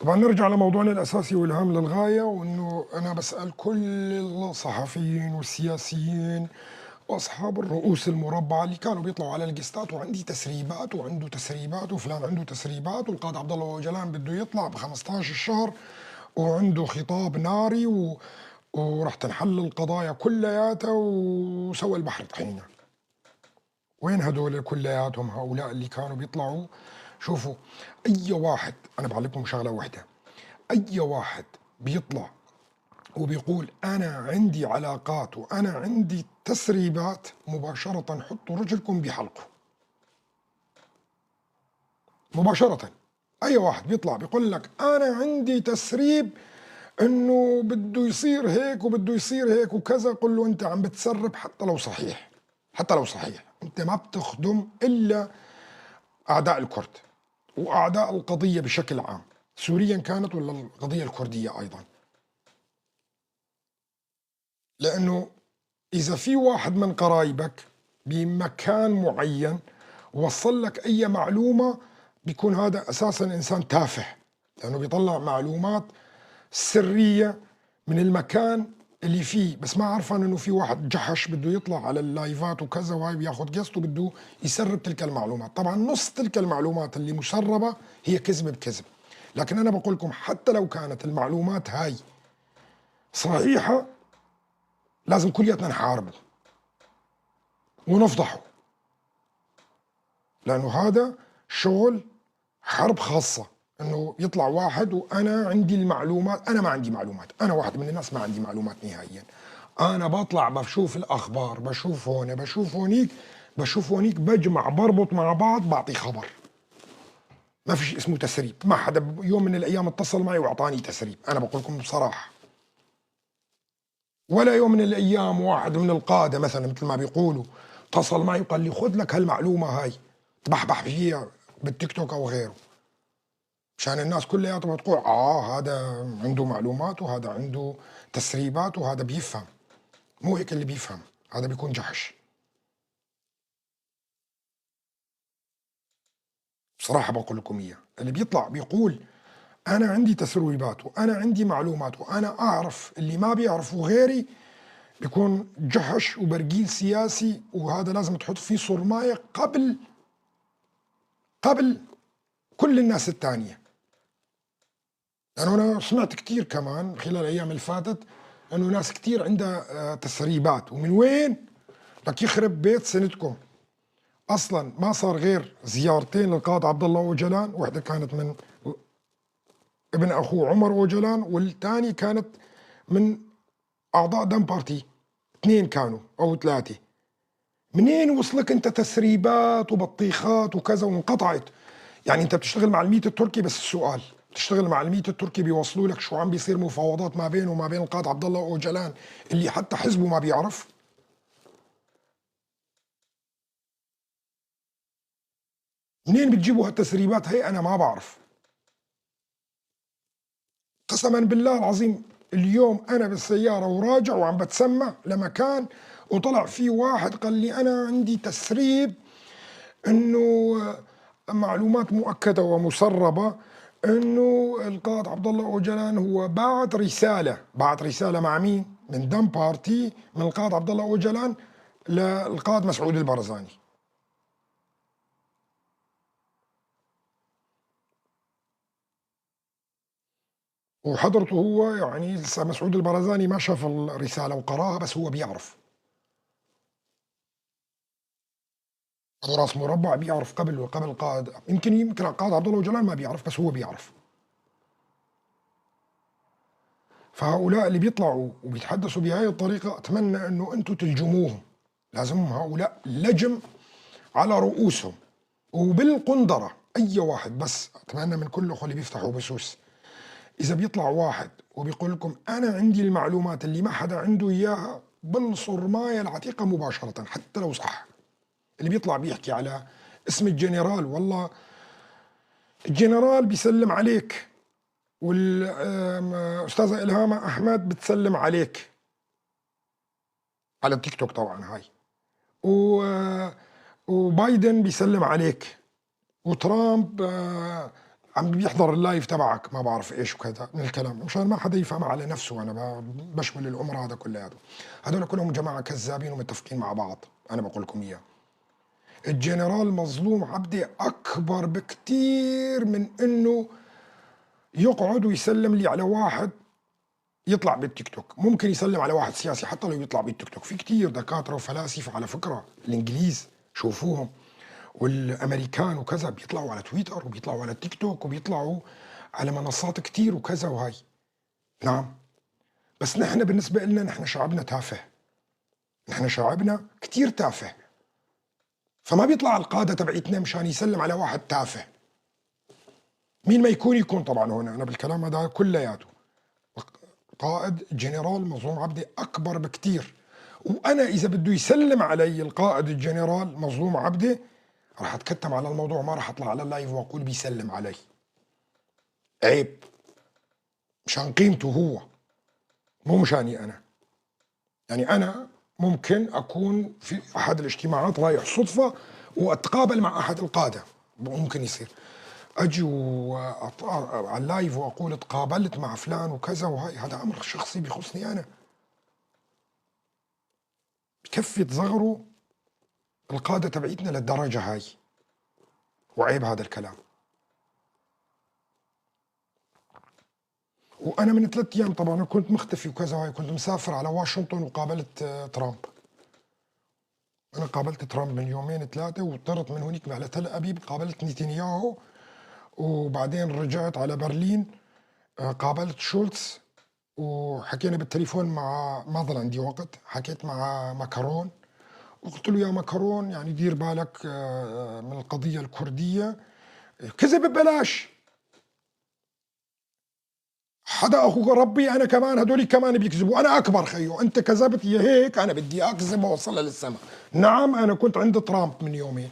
طبعا نرجع لموضوعنا الأساسي والهام للغاية، وأنه أنا بسأل كل الصحفيين والسياسيين وأصحاب الرؤوس المربعة اللي كانوا بيطلعوا على الجستات وعندي تسريبات وعنده تسريبات وفلان عنده تسريبات والقائد عبد الله أوجلان بده يطلع ب 15 الشهر وعنده خطاب ناري وراح تنحل القضايا كلياتها وسوى البحر طحينة. وين هدول كلياتهم هؤلاء اللي كانوا بيطلعوا؟ شوفوا أي واحد، أنا بعلمكم شغلة واحدة، أي واحد بيطلع وبيقول أنا عندي علاقات وأنا عندي تسريبات، مباشرة حطوا رجلكم بحلقه مباشرة. أي واحد بيطلع بيقول لك أنا عندي تسريب إنه بده يصير هيك وبده يصير هيك وكذا، قل له أنت عم بتسرب، حتى لو صحيح، حتى لو صحيح أنت ما بتخدم إلا أعداء الكرد وأعداء القضية بشكل عام، سوريا كانت ولا القضية الكردية أيضا. لأنه إذا في واحد من قرايبك بمكان معين وصل لك أي معلومة، بيكون هذا أساسا إنسان تافه، لأنه بيطلع معلومات سرية من المكان اللي فيه، بس ما عرفان إنه في واحد جحش بده يطلع على اللايفات وكذا وهاي بياخد guest وبده يسرب تلك المعلومات. طبعا نص تلك المعلومات اللي مسربة هي كذب بكذب، لكن أنا بقول لكم حتى لو كانت المعلومات هاي صحيحة لازم كلياتنا نحاربه ونفضحه، لأنه هذا شغل حرب خاصة، إنه يطلع واحد وأنا عندي المعلومات. أنا ما عندي معلومات، أنا واحد من الناس ما عندي معلومات نهائيا. أنا بطلع بشوف الأخبار، بشوف هون بشوف هونيك بشوف هونيك، بجمع بربط مع بعض، بعطي خبر. ما في شيء اسمه تسريب، ما حدا يوم من الأيام اتصل معي وأعطاني تسريب، أنا بقول لكم بصراحة. ولا يوم من الأيام واحد من القادة مثلا مثل ما بيقولوا اتصل معي وقال لي خذ لك هالمعلومة هاي تبحبح فيها بالتيك توك أو غيره، مشان الناس كلها تقول هذا عنده معلومات وهذا عنده تسريبات وهذا بيفهم. مو هيك اللي بيفهم، هذا بيكون جحش. بصراحة بقول لكم إياه، اللي بيطلع بيقول أنا عندي تسريبات وأنا عندي معلومات وأنا أعرف اللي ما بيعرفوا غيري، بيكون جحش وبرجيل سياسي، وهذا لازم تحط فيه صرماية قبل كل الناس الثانية. لأنه أنا سمعت كتير كمان خلال الأيام اللي فاتت أنه ناس كتير عندها تسريبات، ومن وين؟ لك يخرب بيت سنتكم. أصلا ما صار غير زيارتين للقائد عبد الله أوجلان، واحدة كانت من ابن أخوه عمر أوجلان، والثاني كانت من أعضاء دم بارتي، 2 كانوا أو 3. منين وصلك أنت تسريبات وبطيخات وكذا وانقطعت؟ يعني أنت بتشتغل مع الميت التركي، بس السؤال بتشتغل مع الميت التركي بيوصلوا لك شو عم بيصير مفاوضات ما بينه وما بين القائد عبد الله أوجلان اللي حتى حزبه ما بيعرف؟ منين بتجيبوا هالتسريبات هي؟ أنا ما بعرف. قسما بالله العظيم اليوم أنا بالسيارة وراجع وعم بتسمع لمكان، وطلع في واحد قال لي أنا عندي تسريب إنه معلومات مؤكدة ومسربة إنه القائد عبد الله أوجلان هو بعت رسالة، بعت رسالة مع مين؟ من دم بارتي، من القائد عبد الله أوجلان للقائد مسعود البرزاني. وحضرته هو يعني لسه مسعود البرزاني ما شاف الرسالة وقراها، بس هو بيعرف. أبو راس مربع بيعرف قبل القائد، يمكن القائد عبد الله أوجلان ما بيعرف، بس هو بيعرف. فهؤلاء اللي بيطلعوا وبيتحدثوا بهاي الطريقة أتمنى إنه أنتم تلجموهم، لازم هؤلاء لجم على رؤوسهم وبالقندرة. أي واحد، بس أتمنى من كل أخوة اللي بيفتحوا بثوث، إذا بيطلع واحد وبيقول لكم أنا عندي المعلومات اللي ما حدا عنده إياها، بالصرماية العتيقة مباشرة حتى لو صح. اللي بيطلع بيحكي على اسم الجنرال، والله الجنرال بيسلم عليك، والأستاذة إلهامة أحمد بتسلم عليك على التيك توك طبعا هاي، وبايدن بيسلم عليك، وترامب عم بيحضر ال live تبعك ما بعرف ايش وكذا من الكلام، مشان ما حدا يفهم على نفسه. انا بشمل الامر هذا كلياته. هذول كلهم جماعة كذابين ومتفقين مع بعض، انا بقول لكم اياه. الجنرال مظلوم عبدي اكبر بكثير من انه يقعد ويسلم لي على واحد يطلع بالتيك توك. ممكن يسلم على واحد سياسي حتى لو يطلع بالتيك توك. في كثير دكاترة وفلاسفه على فكرة، الانجليز شوفوهم والامريكان وكذا، بيطلعوا على تويتر وبيطلعوا على التيك توك وبيطلعوا على منصات كثير وكذا وهاي. نعم، بس نحن بالنسبة لنا نحن شعبنا تافه، نحن شعبنا كثير تافه، فما بيطلع القادة تبعيتنا مشان يسلم على واحد تافه مين ما يكون يكون. طبعا هنا انا بالكلام هذا كلياته قائد جنرال مظلوم عبدي اكبر بكثير، وانا اذا بده يسلم علي القائد الجنرال مظلوم عبدي راح اتكتم على الموضوع، ما راح اطلع على ال live واقول بيسلم علي. عيب، مشان قيمته هو، مو مشاني انا. يعني انا ممكن اكون في احد الاجتماعات رايح صدفة واتقابل مع احد القادة، ممكن يصير اجي على ال live واقول تقابلت مع فلان وكذا وهاي، هذا امر شخصي بيخصني انا. بكفي تصغروا القادة تبعيتنا للدرجة هاي، وعيب هذا الكلام. وانا من 3 ايام طبعا كنت مختفي وكذا وهاي، كنت مسافر على واشنطن وقابلت ترامب. انا قابلت ترامب من يومين 3، وطرت من هونيك على تل ابيب، قابلت نتنياهو، وبعدين رجعت على برلين قابلت شولتز، وحكينا بالتليفون مع، ما ضل عندي وقت، حكيت مع ماكرون وقلت له يا ماكرون يعني دير بالك من القضية الكردية، كذب ببلاش، حدا أخوك ربي أنا كمان هدولي كمان بيكذبوا، أنا أكبر خيو، أنت كذبت يا هيك أنا بدي أكذب وأوصلها للسما. نعم أنا كنت عند ترامب من يومين،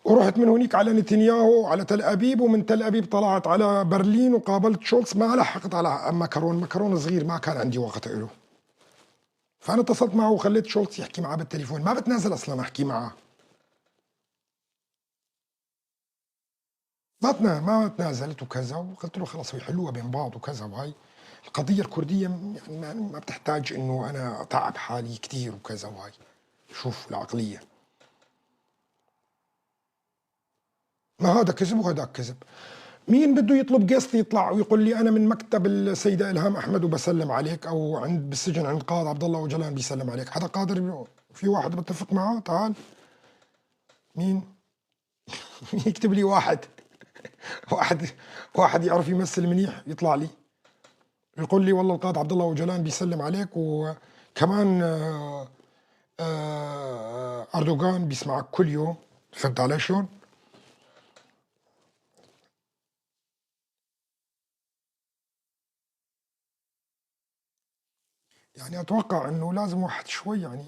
ورحت من هونيك على نتنياهو على تل أبيب، ومن تل أبيب طلعت على برلين وقابلت شولتز. ما لحقت على ماكرون، ماكرون صغير ما كان عندي وقت له، فأنا اتصلت معه وخليت شولتز يحكي معه بالتليفون، ما بتنازل أصلا أحكي معه، ما تنازلت وكذا، وقلت له خلص يحلوها بين بعض وكذا، وهي القضية الكردية يعني ما بتحتاج إنه أنا أتعب حالي كثير وكذا وهي. شوف العقلية، ما هذا كذب وهذاك كذب. مين بده يطلب قسط يطلع ويقول لي أنا من مكتب السيدة إلهام أحمد وبسلم عليك، أو عند بالسجن عند القائد عبد الله أوجلان بيسلم عليك؟ حدا قادر؟ في واحد بتفق معه؟ تعال مين؟ يكتب لي واحد واحد يعرف يمثل منيح يطلع لي يقول لي والله القائد عبد الله أوجلان بيسلم عليك، وكمان أردوغان بيسمعك كل يوم. فهمت علي شلون؟ يعني اتوقع انه لازم واحد شوي يعني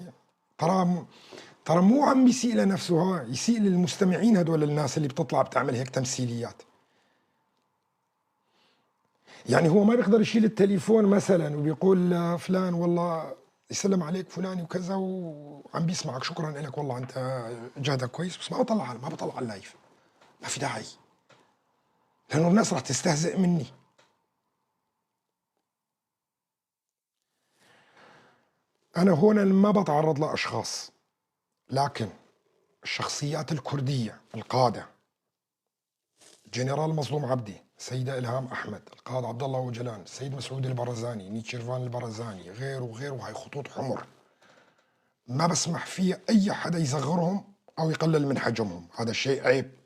ترى مو عم يسيء لنفسه، ها يسيء للمستمعين هدول الناس اللي بتطلع بتعمل هيك تمثيليات. يعني هو ما بيقدر يشيل التليفون مثلا وبيقول فلان والله يسلم عليك فلان وكذا وعم بيسمعك شكرا لك والله انت جهدك كويس، بس ما بطلع على ال live، ما في داعي، لانه الناس راح تستهزئ مني. أنا هون ما بتعرض لأشخاص، لكن الشخصيات الكردية القادة جنرال مظلوم عبدي، سيدة إلهام أحمد، القائد عبد الله أوجلان، السيد مسعود البرزاني، نيتشيرفان البرزاني، غيره وغيره، هاي خطوط حمر ما بسمح فيها أي حدا يصغرهم أو يقلل من حجمهم، هذا الشيء عيب.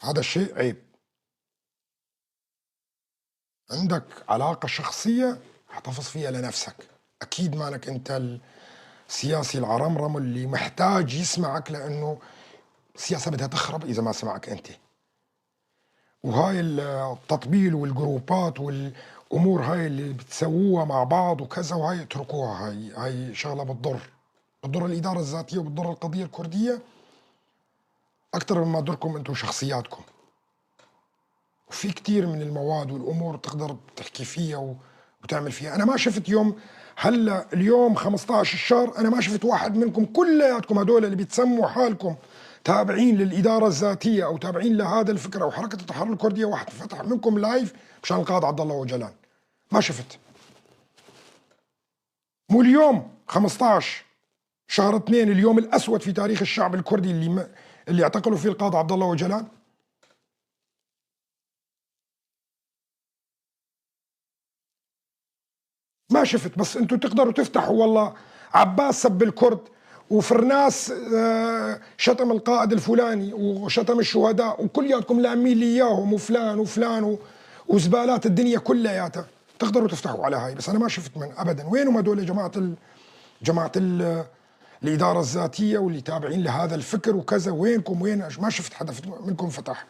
هذا الشيء عيب. عندك علاقة شخصية احتفظ فيها لنفسك، أكيد مالك أنت السياسي العرمرم اللي محتاج يسمعك، لأنه السياسة بدها تخرب إذا ما سمعك أنت. وهاي التطبيل والجروبات والأمور هاي اللي بتسووها مع بعض وكذا وهاي اتركوها، هاي شغلة بتضر الإدارة الذاتية وبتضر القضية الكردية أكثر مما تضركم أنتم شخصياتكم. وفي كثير من المواد والأمور تقدر تحكي فيها وتعمل فيها. أنا ما شفت يوم هلا اليوم 15 الشهر، أنا ما شفت واحد منكم كلياتكم هدول اللي بتسموا حالكم تابعين للإدارة الذاتية أو تابعين لهذا الفكرة أو حركة التحرر الكردية، واحد فتح منكم live مشان القائد عبد الله أوجلان. ما شفت. مو اليوم 15 شهر 2 اليوم الأسود في تاريخ الشعب الكردي اللي اعتقلوا فيه القائد عبد الله أوجلان. ما شفت. بس انتم تقدروا تفتحوا والله عباس سب الكرد، وفرناس شتم القائد الفلاني وشتم الشهداء، وكلياتكم لامين لي اياهم، وفلان وفلان وزبالات الدنيا كلياتها تقدروا تفتحوا على هاي. بس انا ما شفت من ابدا. وينهم هدول جماعه الاداره الذاتيه واللي تابعين لهذا الفكر وكذا؟ وينكم؟ وين؟ ما شفت حدا منكم فتح،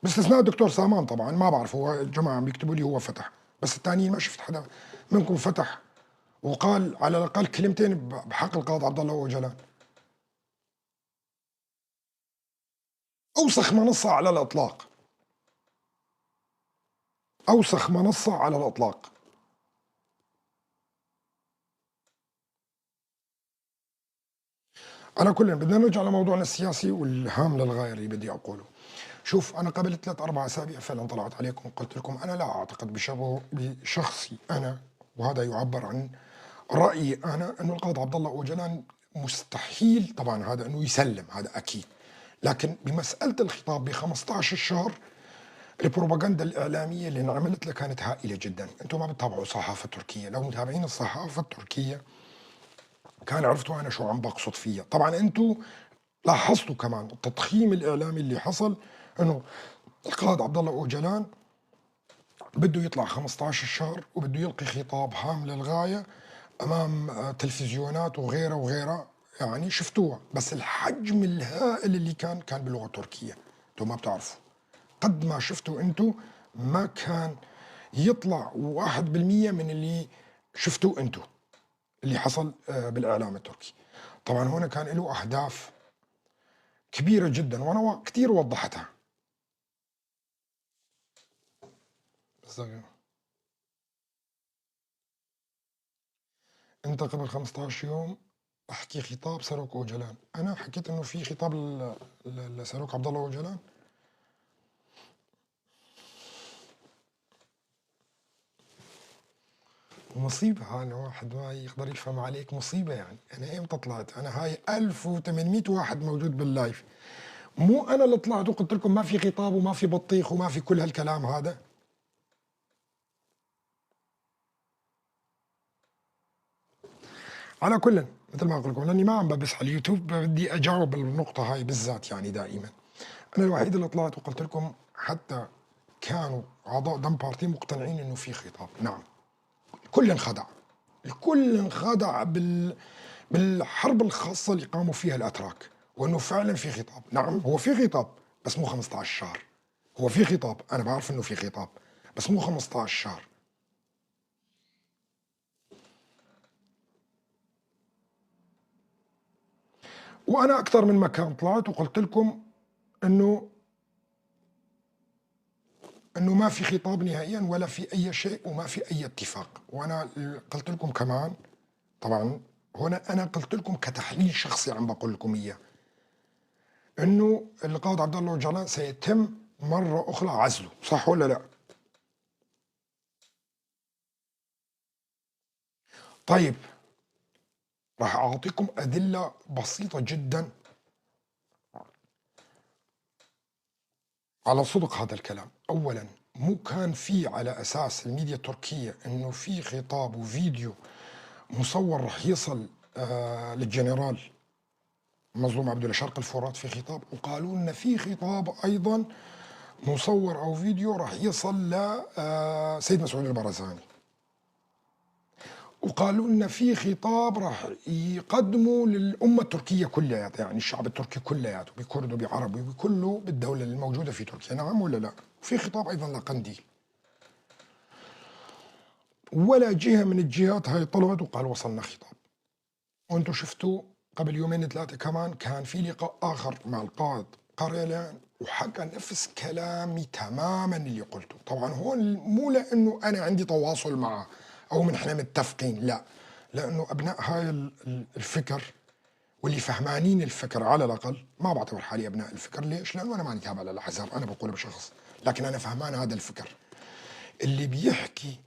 باستثناء الدكتور سامان طبعا، ما بعرف هو الجماعه عم بيكتبوا لي هو فتح، بس الثانيين ما شفت حدا منكم فتح وقال على الاقل كلمتين بحق القاضي عبد الله أوجلان. اوسخ منصه على الاطلاق، اوسخ منصه على الاطلاق. على كل بدنا نرجع لموضوعنا السياسي والهام للغايه اللي بدي اقوله. شوف، انا قبل 3-4 اسابيع فعلا طلعت عليكم وقلت لكم انا لا اعتقد بشخصي انا، وهذا يعبر عن رايي انا، انه القاضي عبد الله أوجلان مستحيل طبعا هذا انه يسلم، هذا اكيد. لكن بمساله الخطاب ب 15 الشهر البروباغندا الاعلاميه اللي انعملت لها كانت هائله جدا. انتم ما بتتابعوا صحافه تركيه، لو متابعين الصحافه التركيه كان عرفتوا انا شو عم بقصد فيها. طبعا انتم لاحظتوا كمان التضخيم الاعلامي اللي حصل، انه القائد عبد الله أوجلان بده يطلع 15 الشهر وبده يلقي خطاب هام للغايه امام تلفزيونات وغيره وغيره، يعني شفتوها. بس الحجم الهائل اللي كان باللغه التركيه، انتم ما بتعرفوا قد ما شفتوا انتم ما كان يطلع 1% من اللي شفتوه انتم اللي حصل بالاعلام التركي. طبعا هنا كان له اهداف كبيره جدا، وانا كثير وضحتها. بس انت قبل 15 يوم احكي خطاب سروك أوجلان، انا حكيت انه في خطاب لسروك عبد الله أوجلان. ومصيبة أنا واحد ما يقدر يفهم عليك، مصيبة يعني. أنا إمتى طلعت؟ أنا هاي 1800 واحد موجود بال live، مو أنا اللي طلعت وقلت لكم ما في خطاب وما في بطيخ وما في كل هالكلام هذا. على كل مثل ما أقول لكم، لأني ما عم ببث على اليوتيوب، بدي أجاوب النقطة هاي بالذات يعني دائما. أنا الوحيد اللي طلعت وقلت لكم حتى كانوا أعضاء دم بارتي مقتنعين إنه في خطاب. نعم، الكل انخدع، الكل انخدع بالحرب الخاصة اللي قاموا فيها الأتراك، وأنه فعلا في خطاب. نعم هو في خطاب، بس مو 15 شهر. هو في خطاب، أنا بعرف أنه في خطاب، بس مو 15 شهر. وأنا أكثر من مكان طلعت وقلت لكم أنه ما في خطاب نهائيا ولا في أي شيء وما في أي اتفاق. وأنا قلت لكم كمان طبعا هنا أنا قلت لكم كتحليل شخصي عم بقول لكم إياه، أنه القائد عبد الله أوجلان سيتم مرة أخرى عزله، صح ولا لا؟ طيب راح أعطيكم أدلة بسيطة جدا على صدق هذا الكلام. أولا، مو كان في على أساس الميديا التركية أنه في خطاب وفيديو مصور رح يصل للجنرال مظلوم عبد الله شرق الفرات في خطاب، وقالوا لنا في خطاب أيضا مصور أو فيديو رح يصل لسيد مسعود البرزاني، وقالوا لنا في خطاب راح يقدموا للأمة التركية كلها، يعني الشعب التركي كلياته بكرد وبعربي وبكله بالدولة الموجودة في تركيا، نعم ولا لا؟ وفي خطاب أيضا لقنديل. ولا جهة من الجهات هاي طلعت وقال وصلنا خطاب. وانتم شفتوا قبل يومين ثلاثة كمان كان في لقاء آخر مع القائد قريلان وحكى نفس كلامي تماما اللي قلته. طبعا هون مو لأنه أنا عندي تواصل معه أو من احنا متفقين، لا، لأنه أبناء هاي الفكر واللي فهمانين الفكر على الأقل، ما بعتبر حالي أبناء الفكر. ليش؟ لأنه أنا ماني تابع للأحزاب، أنا بقول بشخص، لكن أنا فهمان هذا الفكر اللي بيحكي.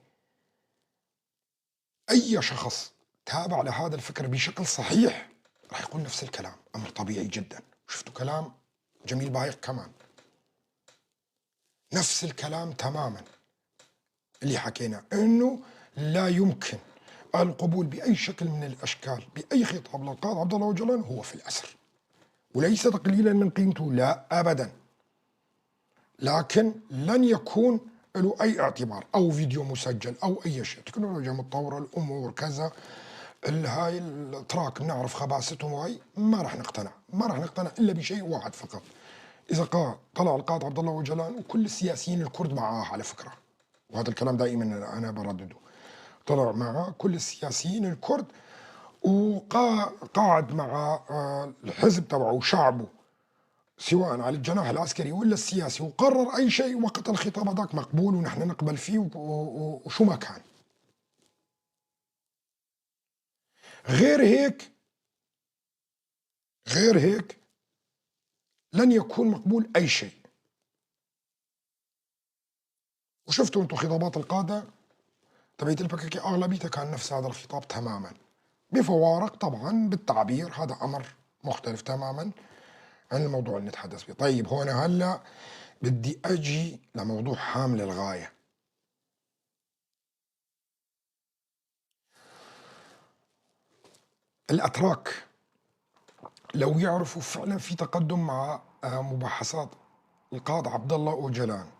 أي شخص تابع لهذا الفكر بشكل صحيح راح يقول نفس الكلام، أمر طبيعي جدا. شفتوا كلام جميل بايق كمان نفس الكلام تماما اللي حكينا، انه لا يمكن القبول باي شكل من الاشكال باي خطاب للقائد عبد الله اوجلان هو في الاسر، وليس تقليلا من قيمته، لا ابدا، لكن لن يكون له اي اعتبار او فيديو مسجل او اي شيء. تكنولوجيا متطوره، الامور كذا، هاي الاتراك بنعرف خباثتهم، وهي ما راح نقتنع، ما راح نقتنع الا بشيء واحد فقط، اذا قال طلع القائد عبد الله اوجلان وكل السياسيين الكرد معاه على فكره، وهذا الكلام دائما انا بردده، طلع معه كل السياسيين الكرد وقاعد مع الحزب تبعه وشعبه سواء على الجناح العسكري ولا السياسي، وقرر اي شيء وقت الخطاب هذاك مقبول ونحن نقبل فيه وشو ما كان. غير هيك، غير هيك لن يكون مقبول أي شيء. وشفتوا انتم خطابات القادة تبعت البككي أغلبيتها كان نفس هذا الخطاب تماما، بفوارق طبعا بالتعبير، هذا أمر مختلف تماما عن الموضوع اللي نتحدث فيه. طيب هون هلا بدي أجي لموضوع هام للغاية. الأتراك لو يعرفوا فعلا في تقدم مع مباحثات القائد عبد الله اوجلان،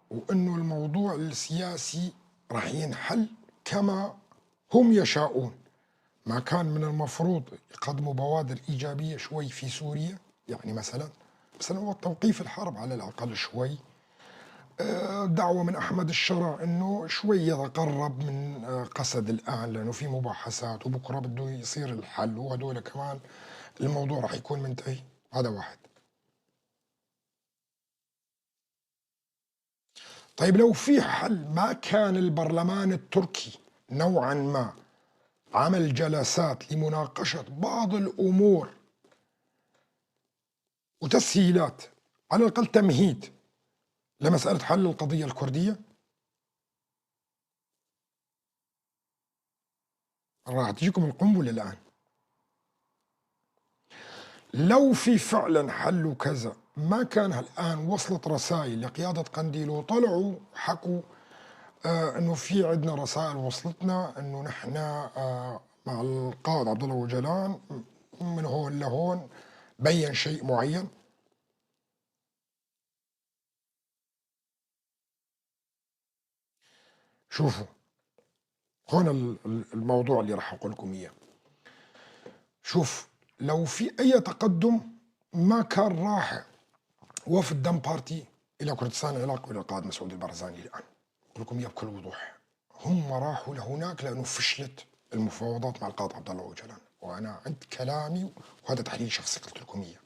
وانه الموضوع السياسي راح ينحل كما هم يشاءون، ما كان من المفروض يقدموا بوادر ايجابيه شوي في سوريا؟ يعني مثلا هو توقيف الحرب على الاقل شوي، دعوه من احمد الشرع انه شوي يتقرب من قسد الان لانه في مباحثات وبكره بده يصير الحل، وهدول كمان الموضوع راح يكون منتهي. هذا واحد. طيب لو في حل، ما كان البرلمان التركي نوعا ما عمل جلسات لمناقشة بعض الأمور وتسهيلات، على الأقل تمهيد لمسألة حل القضية الكردية؟ راح تجيكم القنبلة الآن. لو في فعلا حل وكذا، ما كان الآن وصلت رسائل لقيادة قنديل وطلعوا حكوا انه في عندنا رسائل وصلتنا انه نحن مع القائد عبد الله اوجلان من هون لهون، بين شيء معين. شوفوا هون الموضوع اللي راح اقول لكم اياه. شوف لو في اي تقدم ما كان راح وفد دم بارتي الى كردستان العراق والى القائد مسعود البرزاني الان. اقول لكم اياه بكل وضوح، هم راحوا لهناك لانه فشلت المفاوضات مع القائد عبد الله اوجلان، وانا عند كلامي وهذا تحليل شخصي قلت لكم اياه.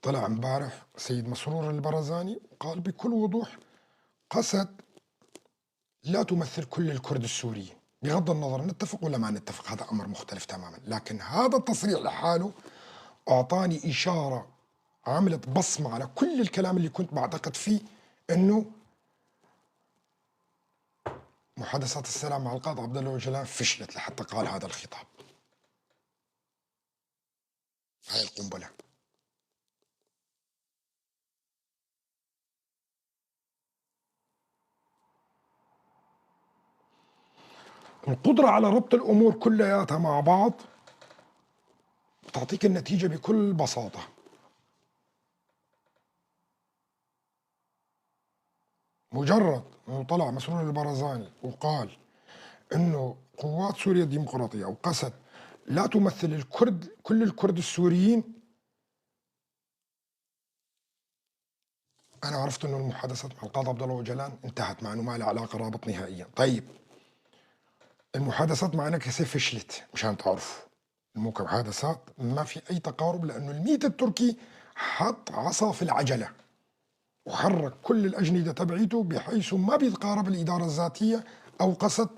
طلع امبارح سيد مسرور البرزاني وقال بكل وضوح قسد لا تمثل كل الكرد السوريين، بغض النظر نتفق ولا ما نتفق هذا امر مختلف تماما، لكن هذا التصريح لحاله اعطاني اشاره، عملت بصمه على كل الكلام اللي كنت بعتقد فيه انه محادثات السلام مع القائد عبد الله اوجلان فشلت لحتى قال هذا الخطاب. هاي القنبله. القدرة على ربط الأمور كلياتها مع بعض تعطيك النتيجة بكل بساطة. مجرد أنه طلع مسرور البرزاني وقال أنه قوات سوريا الديمقراطية أو قسد لا تمثل الكرد، كل الكرد السوريين، أنا عرفت أنه المحادثات مع القائد عبد الله اوجلان انتهت، مع أنه ما لها علاقة رابط نهائيا. طيب المحادثات مع نكسة فشلت مشان تعرفوا، المحادثات ما في أي تقارب، لأنه الميت التركي حط عصا في العجلة وحرك كل الأجندة تبعيته بحيث ما بيتقارب الإدارة الذاتية أو قصد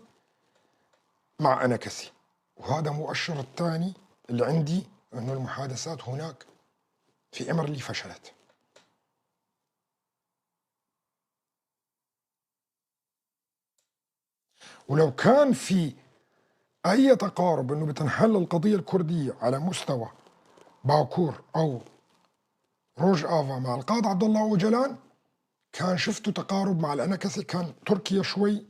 مع أنكسي. وهذا مؤشر الثاني اللي عندي أنه المحادثات هناك في إمرلي فشلت. ولو كان في أي تقارب أنه بتنحل القضية الكردية على مستوى باكور أو روج آفا مع القائد عبد الله أوجلان، كان شفتوا تقارب مع الأنكسي. كان تركيا شوي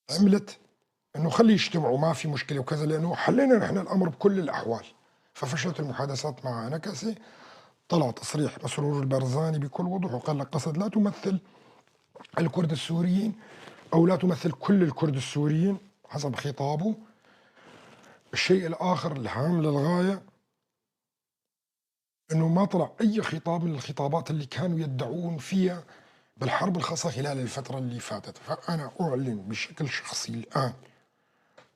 عملت أنه خلي يجتمعوا ما في مشكلة وكذا، لأنه حلينا نحن الأمر بكل الأحوال. ففشلت المحادثات مع أنكسي. طلع تصريح مسرور البرزاني بكل وضوح وقال لك قصد لا تمثل الكرد السوريين أو لا تمثل كل الكرد السوريين حسب خطابه. الشيء الآخر الهام للغاية أنه ما طلع أي خطاب من الخطابات اللي كانوا يدعون فيها بالحرب الخاصة خلال الفترة اللي فاتت. فأنا أعلن بشكل شخصي الآن،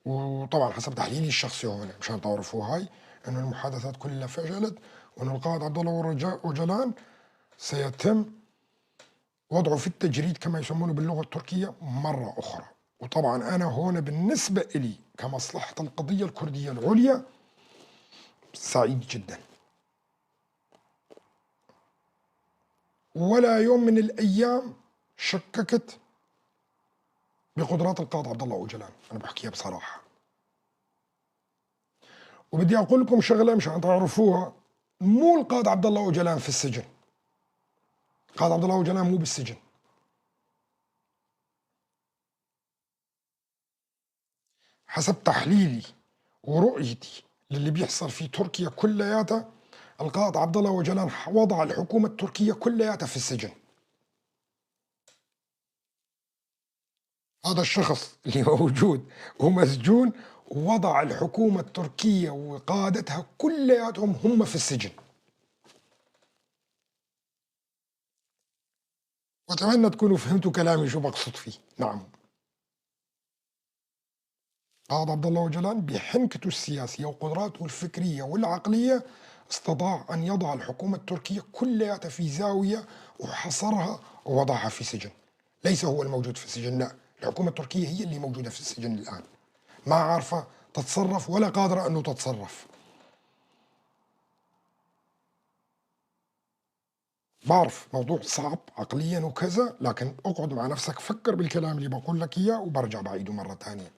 وطبعا حسب تحليلي الشخصي هون مشان تعرفوا هاي، أنه المحادثات كلها فشلت، وأنه القائد عبد الله أوجلان سيتم وضعه في التجريد كما يسمونه باللغة التركية مرة أخرى. وطبعا أنا هون بالنسبة إلي كمصلحة القضية الكردية العليا سعيد جدا. ولا يوم من الأيام شككت بقدرات القائد عبد الله أوجلان، أنا بحكيها بصراحة. وبدي أقول لكم شغلة مشان تعرفوها، مو القائد عبد الله أوجلان في السجن، القائد عبد الله أوجلان مو بالسجن. حسب تحليلي ورؤيتي للي بيحصل في تركيا كلياتها، القائد عبد الله أوجلان وضع الحكومة التركية كلياتها في السجن. هذا الشخص اللي موجود ومسجون وضع الحكومة التركية وقادتها كلياتهم هم في السجن. وأتمنى تكونوا فهمتوا كلامي شو بقصد فيه. نعم، قائد عبد الله أوجلان بحنكته السياسية وقدراته الفكرية والعقلية استطاع أن يضع الحكومة التركية كلها في زاوية وحصرها ووضعها في سجن. ليس هو الموجود في السجن، لا، الحكومة التركية هي اللي موجودة في السجن الآن، ما عارفة تتصرف ولا قادرة أنه تتصرف. بعرف موضوع صعب عقليا وكذا، لكن اقعد مع نفسك، فكر بالكلام اللي بقول لك إياه وبرجع بعيده مرة ثانية.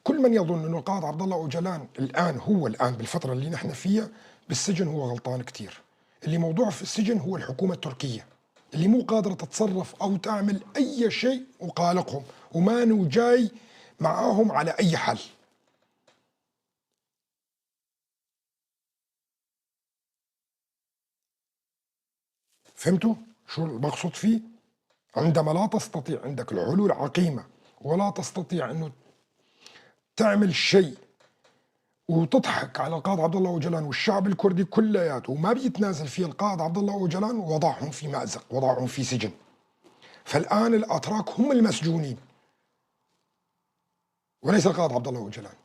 كل من يظن أنه القائد عبد الله أوجلان الآن، هو الآن بالفترة اللي نحن فيها بالسجن، هو غلطان كثير. اللي موضوع في السجن هو الحكومة التركية اللي مو قادرة تتصرف أو تعمل أي شيء وقالقهم وما جاي معاهم على أي حل. فهمتوا شو المقصود فيه؟ عندما لا تستطيع، عندك الحلول عقيمة ولا تستطيع أنه تعمل شيء وتضحك على القائد عبد الله أوجلان والشعب الكردي كلياته وما بيتنازل فيه القائد عبد الله أوجلان، وضعهم في مأزق، وضعهم في سجن. فالآن الأتراك هم المسجونين وليس القائد عبد الله أوجلان.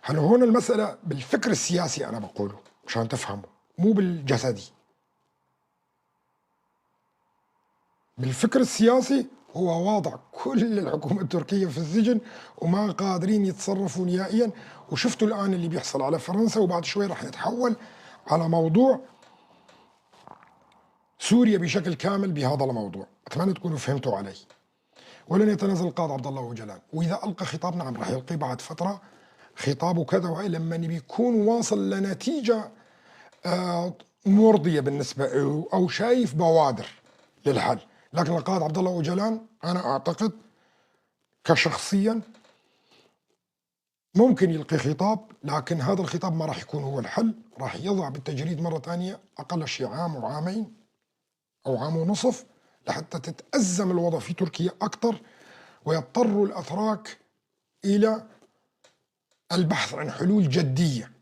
هل هون المسألة بالفكر السياسي أنا بقوله مشان تفهموا، مو بالجسدي. بالفكر السياسي هو واضع كل الحكومة التركية في السجن وما قادرين يتصرفوا نهائيا. وشفتوا الآن اللي بيحصل على فرنسا، وبعد شوي رح نتحول على موضوع سوريا بشكل كامل بهذا الموضوع. أتمنى تكونوا فهمتوا علي. ولن يتنازل القائد عبد الله أوجلان، وإذا ألقى خطاب، نعم رح يلقي بعد فترة خطاب وكذا، وهي لما بيكون واصل لنتيجة مرضية بالنسبة له أو شايف بوادر للحل. لكن القائد عبد الله أوجلان أنا أعتقد كشخصيا ممكن يلقي خطاب، لكن هذا الخطاب ما راح يكون هو الحل. راح يضع بالتجريد مرة ثانية أقل شيء عام وعامين أو عام ونصف لحتى تتأزم الوضع في تركيا أكثر، ويضطر الأتراك إلى البحث عن حلول جدية.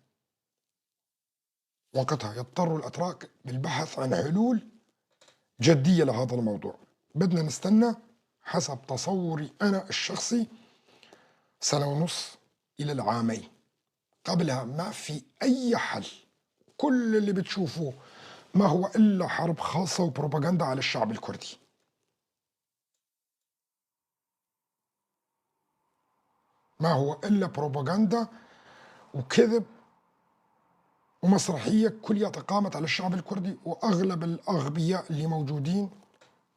وقتها يضطر الأتراك بالبحث عن حلول جدية لهذا الموضوع. بدنا نستنى حسب تصوري أنا الشخصي سنة ونص إلى العامين، قبلها ما في أي حل. كل اللي بتشوفوه ما هو إلا حرب خاصة وبروباغندا على الشعب الكردي. ما هو إلا بروباغندا وكذب ومسرحية كلها قامت على الشعب الكردي، وأغلب الأغبياء اللي موجودين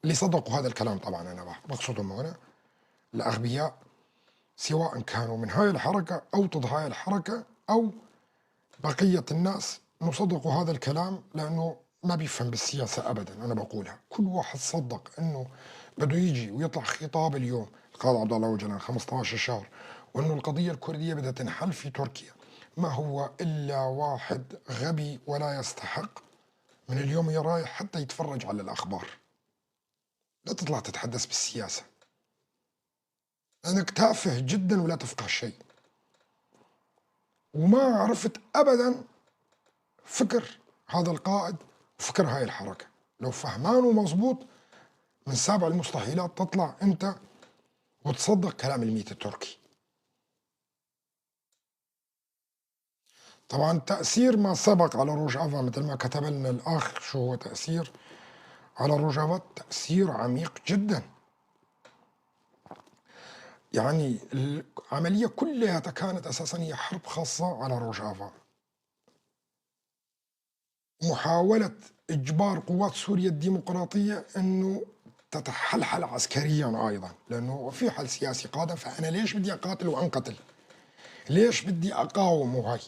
اللي صدقوا هذا الكلام، طبعا أنا بقصدهم هنا الأغبياء، سواء كانوا من هاي الحركة أو ضد هاي الحركة أو بقية الناس، إنه صدقوا هذا الكلام لأنه ما بيفهم بالسياسة أبدا. أنا بقولها، كل واحد صدق إنه بده يجي ويطلع خطاب اليوم القائد عبد الله أوجلان 15 شهر وإنه القضية الكردية بدها تنحل في تركيا، ما هو إلا واحد غبي ولا يستحق من اليوم يرايح حتى يتفرج على الأخبار. لا تطلع تتحدث بالسياسة، لأنك تافه جدا ولا تفقه شيء، وما عرفت أبدا فكر هذا القائد وفكر هاي الحركة. لو فهمانه مظبوط من سابع المستحيلات تطلع أنت وتصدق كلام الميت التركي. طبعا تأثير ما سبق على روجافا مثل ما كتب لنا الأخ، شو هو تأثير على روجافا؟ تأثير عميق جدا. يعني العملية كلها كانت أساسا هي حرب خاصة على روجافا، محاولة إجبار قوات سوريا الديمقراطية أنه تتحلحل عسكريا أيضا، لأنه في حل سياسي قادم، فأنا ليش بدي أقاتل وأنقتل؟ ليش بدي أقاوم؟ وهي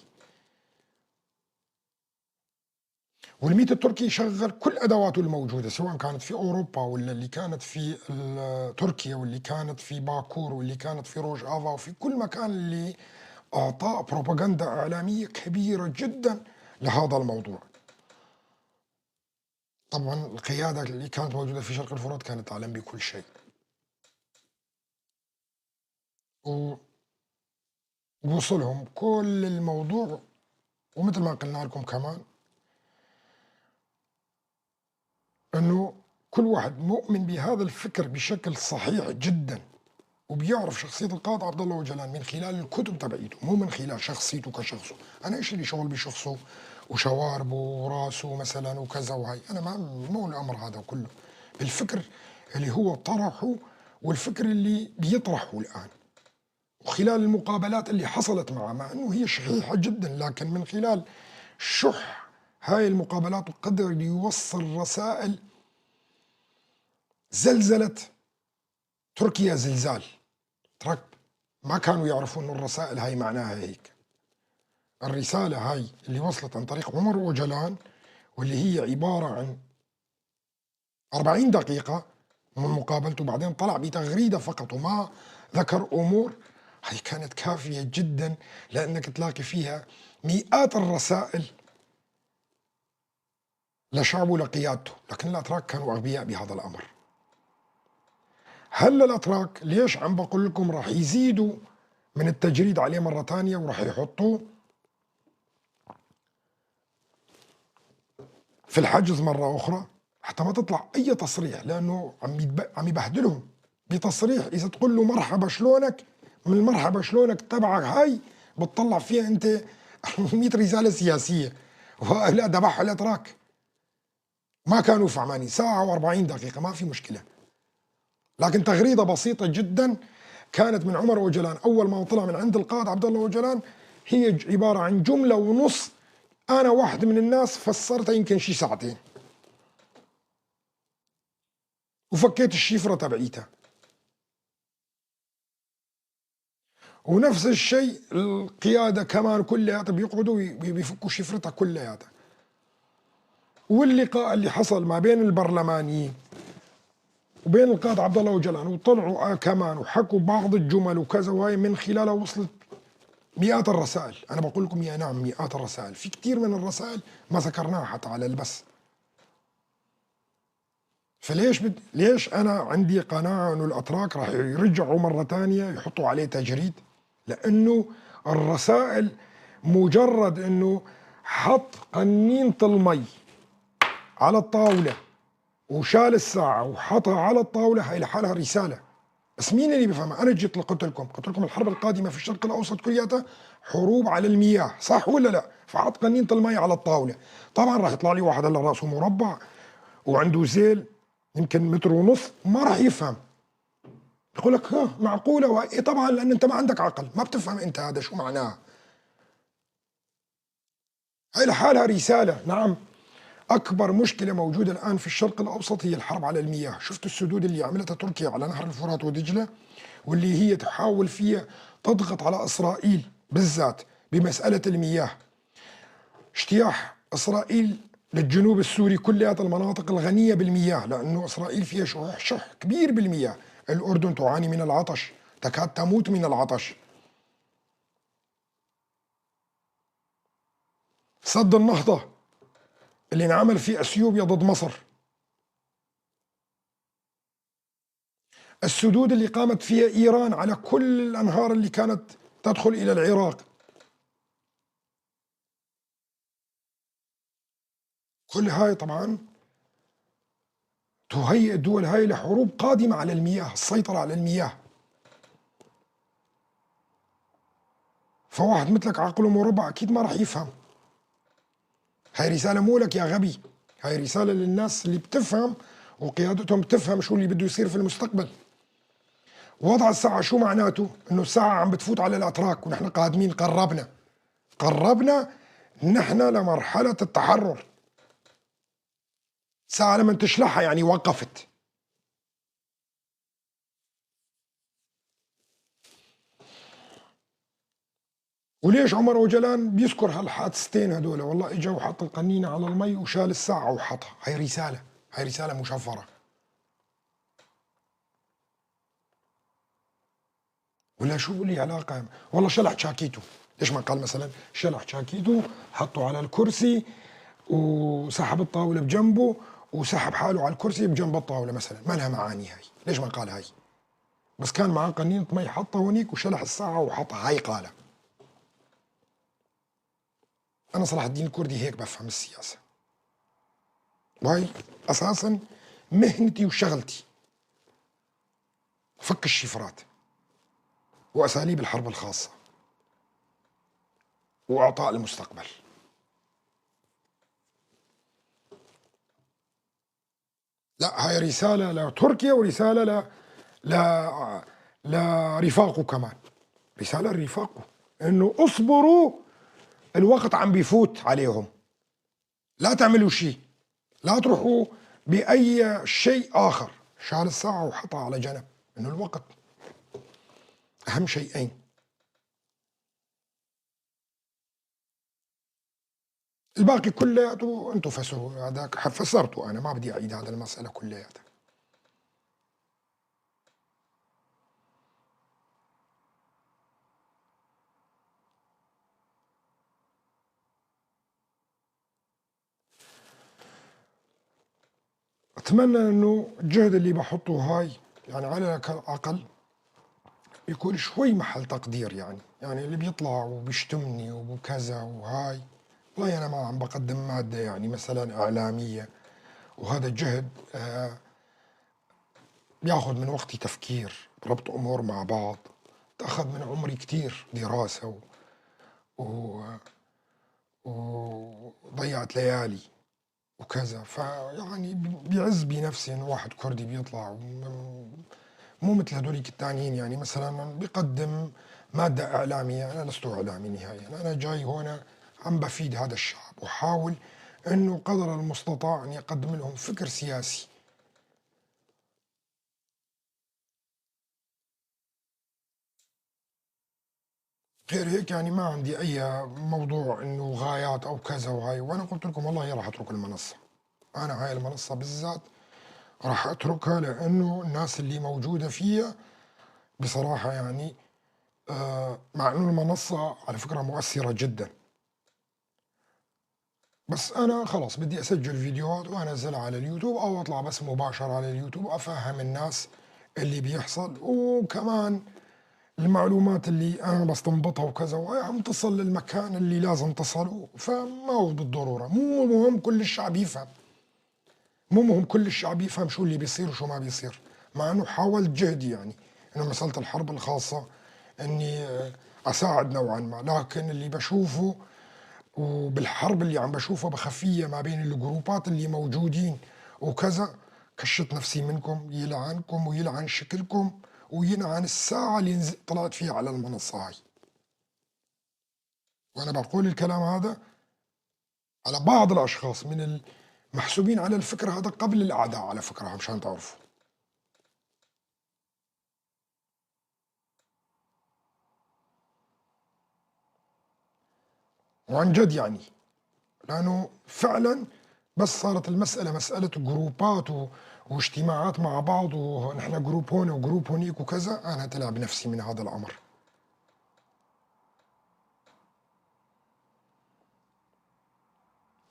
والميت التركي شغل كل أدواته الموجودة، سواء كانت في أوروبا ولا اللي كانت في تركيا واللي كانت في باكور واللي كانت في روج آفا وفي كل مكان، اللي أعطاء بروباغندا إعلامية كبيرة جدا لهذا الموضوع. طبعا القيادة اللي كانت موجودة في شرق الفرات كانت تعلم بكل شيء، ووصلهم كل الموضوع. ومثل ما قلنا لكم كمان أنه كل واحد مؤمن بهذا الفكر بشكل صحيح جدا وبيعرف شخصية القائد عبد الله أوجلان من خلال الكتب تبعيته، مو من خلال شخصيته كشخصه. أنا إيش اللي شغل بشخصه وشواربه وراسه مثلا وكذا وهي، أنا ما مو الأمر هذا كله، بالفكر اللي هو طرحه والفكر اللي بيطرحه الآن، وخلال المقابلات اللي حصلت معه، مع أنه هي شحيحة جدا، لكن من خلال شح هاي المقابلات وقدر يوصل رسائل زلزلت تركيا زلزال. ترك ما كانوا يعرفون أن الرسائل هاي معناها هيك. الرسالة هاي اللي وصلت عن طريق عمر أوجلان، واللي هي عبارة عن 40 دقيقة من مقابلته، بعدين طلع بتغريدة فقط وما ذكر أمور، هاي كانت كافية جدا لأنك تلاقي فيها مئات الرسائل لشعبه لقيادته. لكن الأتراك كانوا أغبياء بهذا الأمر. هل الأتراك ليش عم بقول لكم راح يزيدوا من التجريد عليه مرة تانية وراح يحطوه في الحجز مرة أخرى حتى ما تطلع أي تصريح، لأنه عم يبهدلهم بتصريح. إذا تقول له مرحبا شلونك، من المرحبا شلونك تبعك هاي بتطلع فيها أنت 100 رسالة سياسية. ولا ذبحوا الأتراك، ما كانوا فهمانين. ساعة و40 دقيقة ما في مشكلة، لكن تغريدة بسيطة جدا كانت من عمر أوجلان أول ما طلع من عند القائد عبد الله أوجلان، هي عبارة عن جملة ونص، أنا واحد من الناس فسرتها يمكن شي ساعتين وفكيت الشفرة تبعيتها. ونفس الشيء القيادة كمان كلها بيقعدوا بيفكوا شفرتها كلياتها. واللقاء اللي حصل ما بين البرلمانيين وبين القائد عبد الله أوجلان، وطلعوا كمان وحكوا بعض الجمل وكذا، وهي من خلالها وصلت مئات الرسائل. أنا بقول لكم يا نعم مئات الرسائل، في كثير من الرسائل ما ذكرناها حتى على البث. فليش ليش أنا عندي قناعة إنه الأتراك راح يرجعوا مرة ثانية يحطوا عليه تجريد؟ لأنه الرسائل مجرد إنه حط قنينة المي على الطاولة وشال الساعة وحطها على الطاولة، هاي لحالها رسالة. بس مين اللي بيفهمها؟ أنا جيت قلت لكم الحرب القادمة في الشرق الأوسط كلياتها حروب على المياه، صح ولا لا؟ فحط قنينة المي على الطاولة. طبعا راح يطلع لي واحد هلا راسه مربع وعنده زيل يمكن متر ونص، ما راح يفهم، يقول لك ها معقولة؟ إيه طبعا، لأن أنت ما عندك عقل، ما بتفهم أنت هذا شو معناه. هاي لحالها رسالة. نعم، أكبر مشكلة موجودة الآن في الشرق الأوسط هي الحرب على المياه. شفت السدود اللي عملتها تركيا على نهر الفرات ودجلة، واللي هي تحاول فيها تضغط على إسرائيل بالذات بمسألة المياه. اجتياح إسرائيل للجنوب السوري كلها المناطق الغنية بالمياه، لأنه إسرائيل فيها شح كبير بالمياه. الأردن تعاني من العطش، تكاد تموت من العطش. سد النهضة اللي انعمل في أثيوبيا ضد مصر، السدود اللي قامت فيها إيران على كل الأنهار اللي كانت تدخل إلى العراق، كل هاي طبعا تهيئ الدول هاي لحروب قادمة على المياه، السيطرة على المياه. فواحد مثلك عقله مربع أكيد ما راح يفهم. هاي رسالة مو لك يا غبي، هاي رسالة للناس اللي بتفهم وقيادتهم بتفهم شو اللي بده يصير في المستقبل. وضع الساعة شو معناته؟ إنه الساعة عم بتفوت على الأتراك ونحن قادمين، قربنا نحن لمرحلة التحرر. ساعة لما تشلحها يعني وقفت. وليش عمر أوجلان بيذكر هالحادثتين هدول؟ والله اجا وحط القنينة على المي وشال الساعة وحطها. هاي رسالة، هاي رسالة مشفرة. ولا شو لي علاقة؟ والله شلح شاكيتو، ليش ما قال مثلا شلح شاكيتو حطه على الكرسي وسحب الطاولة بجنبه وسحب حاله على الكرسي بجنب الطاولة مثلا، ما لها معاني هاي، ليش ما قال هاي؟ بس كان معاه قنينة مي حطها هونيك وشلح الساعة وحطها، هاي قالها. أنا صلاح الدين الكردي هيك بفهم السياسة، وهي أساسا مهنتي وشغلتي، فك الشفرات وأساليب الحرب الخاصة وإعطاء المستقبل. لا، هاي رسالة لتركيا ورسالة لرفاقه كمان، رسالة لرفاقه إنه اصبروا، الوقت عم بيفوت عليهم، لا تعملوا شيء، لا تروحوا بأي شيء آخر. شال الساعة وحطها على جنب، إنه الوقت أهم شيئين. الباقي كلياته انتم فسروا، هذاك فسرته انا، ما بدي اعيد هذا المساله كلياتها. اتمنى انه الجهد اللي بحطه هاي يعني على الاقل يكون شوي محل تقدير، يعني اللي بيطلع وبيشتمني وكذا وهاي، والله أنا ما عم بقدم مادة يعني مثلا إعلامية، وهذا الجهد بياخذ من وقتي تفكير، ربط أمور مع بعض، تأخذ من عمري كتير دراسة وضيعت ليالي وكذا. فيعني بيعز بنفسي إنه واحد كردي بيطلع مو مثل هدوليك الثانيين، يعني مثلا بيقدم مادة إعلامية. أنا لست إعلامي نهائيا، أنا جاي هنا عم بفيد هذا الشعب وحاول انه قدر المستطاع ان يقدم لهم فكر سياسي. غير هيك يعني ما عندي اي موضوع انه غايات او كذا وهاي. وانا قلت لكم والله راح اترك المنصة، انا هاي المنصة بالذات راح اتركها، لانه الناس اللي موجودة فيها بصراحة يعني مع انه المنصة على فكرة مؤثرة جدا، بس أنا خلاص بدي أسجل فيديوهات وأنزلها على اليوتيوب، أو أطلع بس مباشر على اليوتيوب أفهم الناس اللي بيحصل، وكمان المعلومات اللي أنا بستنبطها وكذا وعم تصل للمكان اللي لازم تصله. فما هو بالضرورة، مو مهم كل الشعب يفهم، مو مهم كل الشعب يفهم شو اللي بيصير وشو ما بيصير. مع أنه حاولت جهدي يعني إنه مسألة الحرب الخاصة إني أساعد نوعا ما، لكن اللي بشوفه وبالحرب اللي عم بشوفها بخفية ما بين الجروبات اللي موجودين وكذا، كشت نفسي منكم، يلعنكم ويلعن شكلكم ويلعن الساعة اللي طلعت فيها على المنصة هاي. وأنا بقول الكلام هذا على بعض الأشخاص من المحسوبين على الفكرة هذا قبل الأعداء على فكرة، مشان تعرفوا. وعن جد يعني، لأنه فعلا بس صارت المسألة مسألة جروبات واجتماعات مع بعض، ونحن group هون و group هونيك وكذا، أنا طلع بنفسي من هذا الأمر.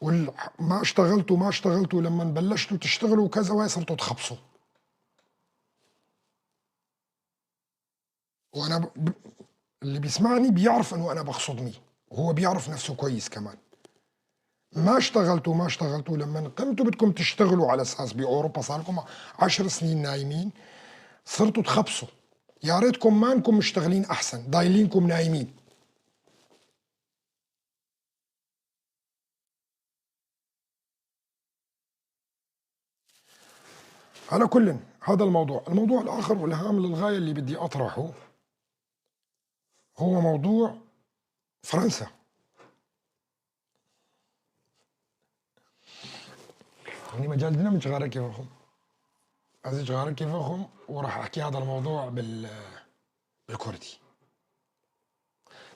وما اشتغلتوا ما اشتغلتوا لما بلشتوا تشتغلوا وكذا، وهي صرتوا تخبصوا. وأنا اللي بيسمعني بيعرف إنه أنا بقصد مين، وهو بيعرف نفسه كويس كمان. ما اشتغلتوا ما اشتغلتوا لما قمتوا بدكم تشتغلوا على اساس باوروبا صار لكم 10 سنين نايمين، صرتوا تخبصوا. يا ريتكم ما انكم مشتغلين احسن، ضايلينكم نايمين. على كل هذا الموضوع. الموضوع الاخر والهام للغايه اللي بدي اطرحه هو موضوع فرنسا. يعني مجال دينا من شغالة كيفكم عزيز شغالة كيفكم، وراح احكي هذا الموضوع بالكردي.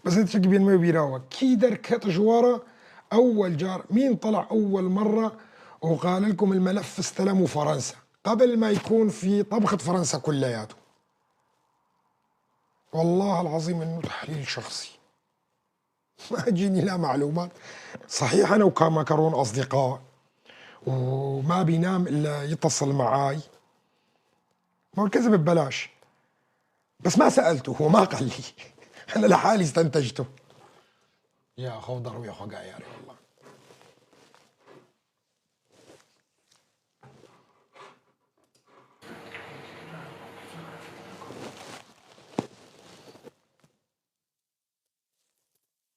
بس انت بين ما بيراوا كي دركت جوارة اول جار، مين طلع اول مرة وقال لكم الملف استلموا فرنسا قبل ما يكون في طبخة فرنسا كلياته؟ والله العظيم انه تحليل شخصي، ما جيني لا معلومات. صحيح انا وكاماكرون اصدقاء وما بينام الا يتصل معاي، ما هو الكذب ببلاش، بس ما سالته هو ما قال لي، انا لحالي استنتجته. يا خوف ضرب يا خو قاياري والله.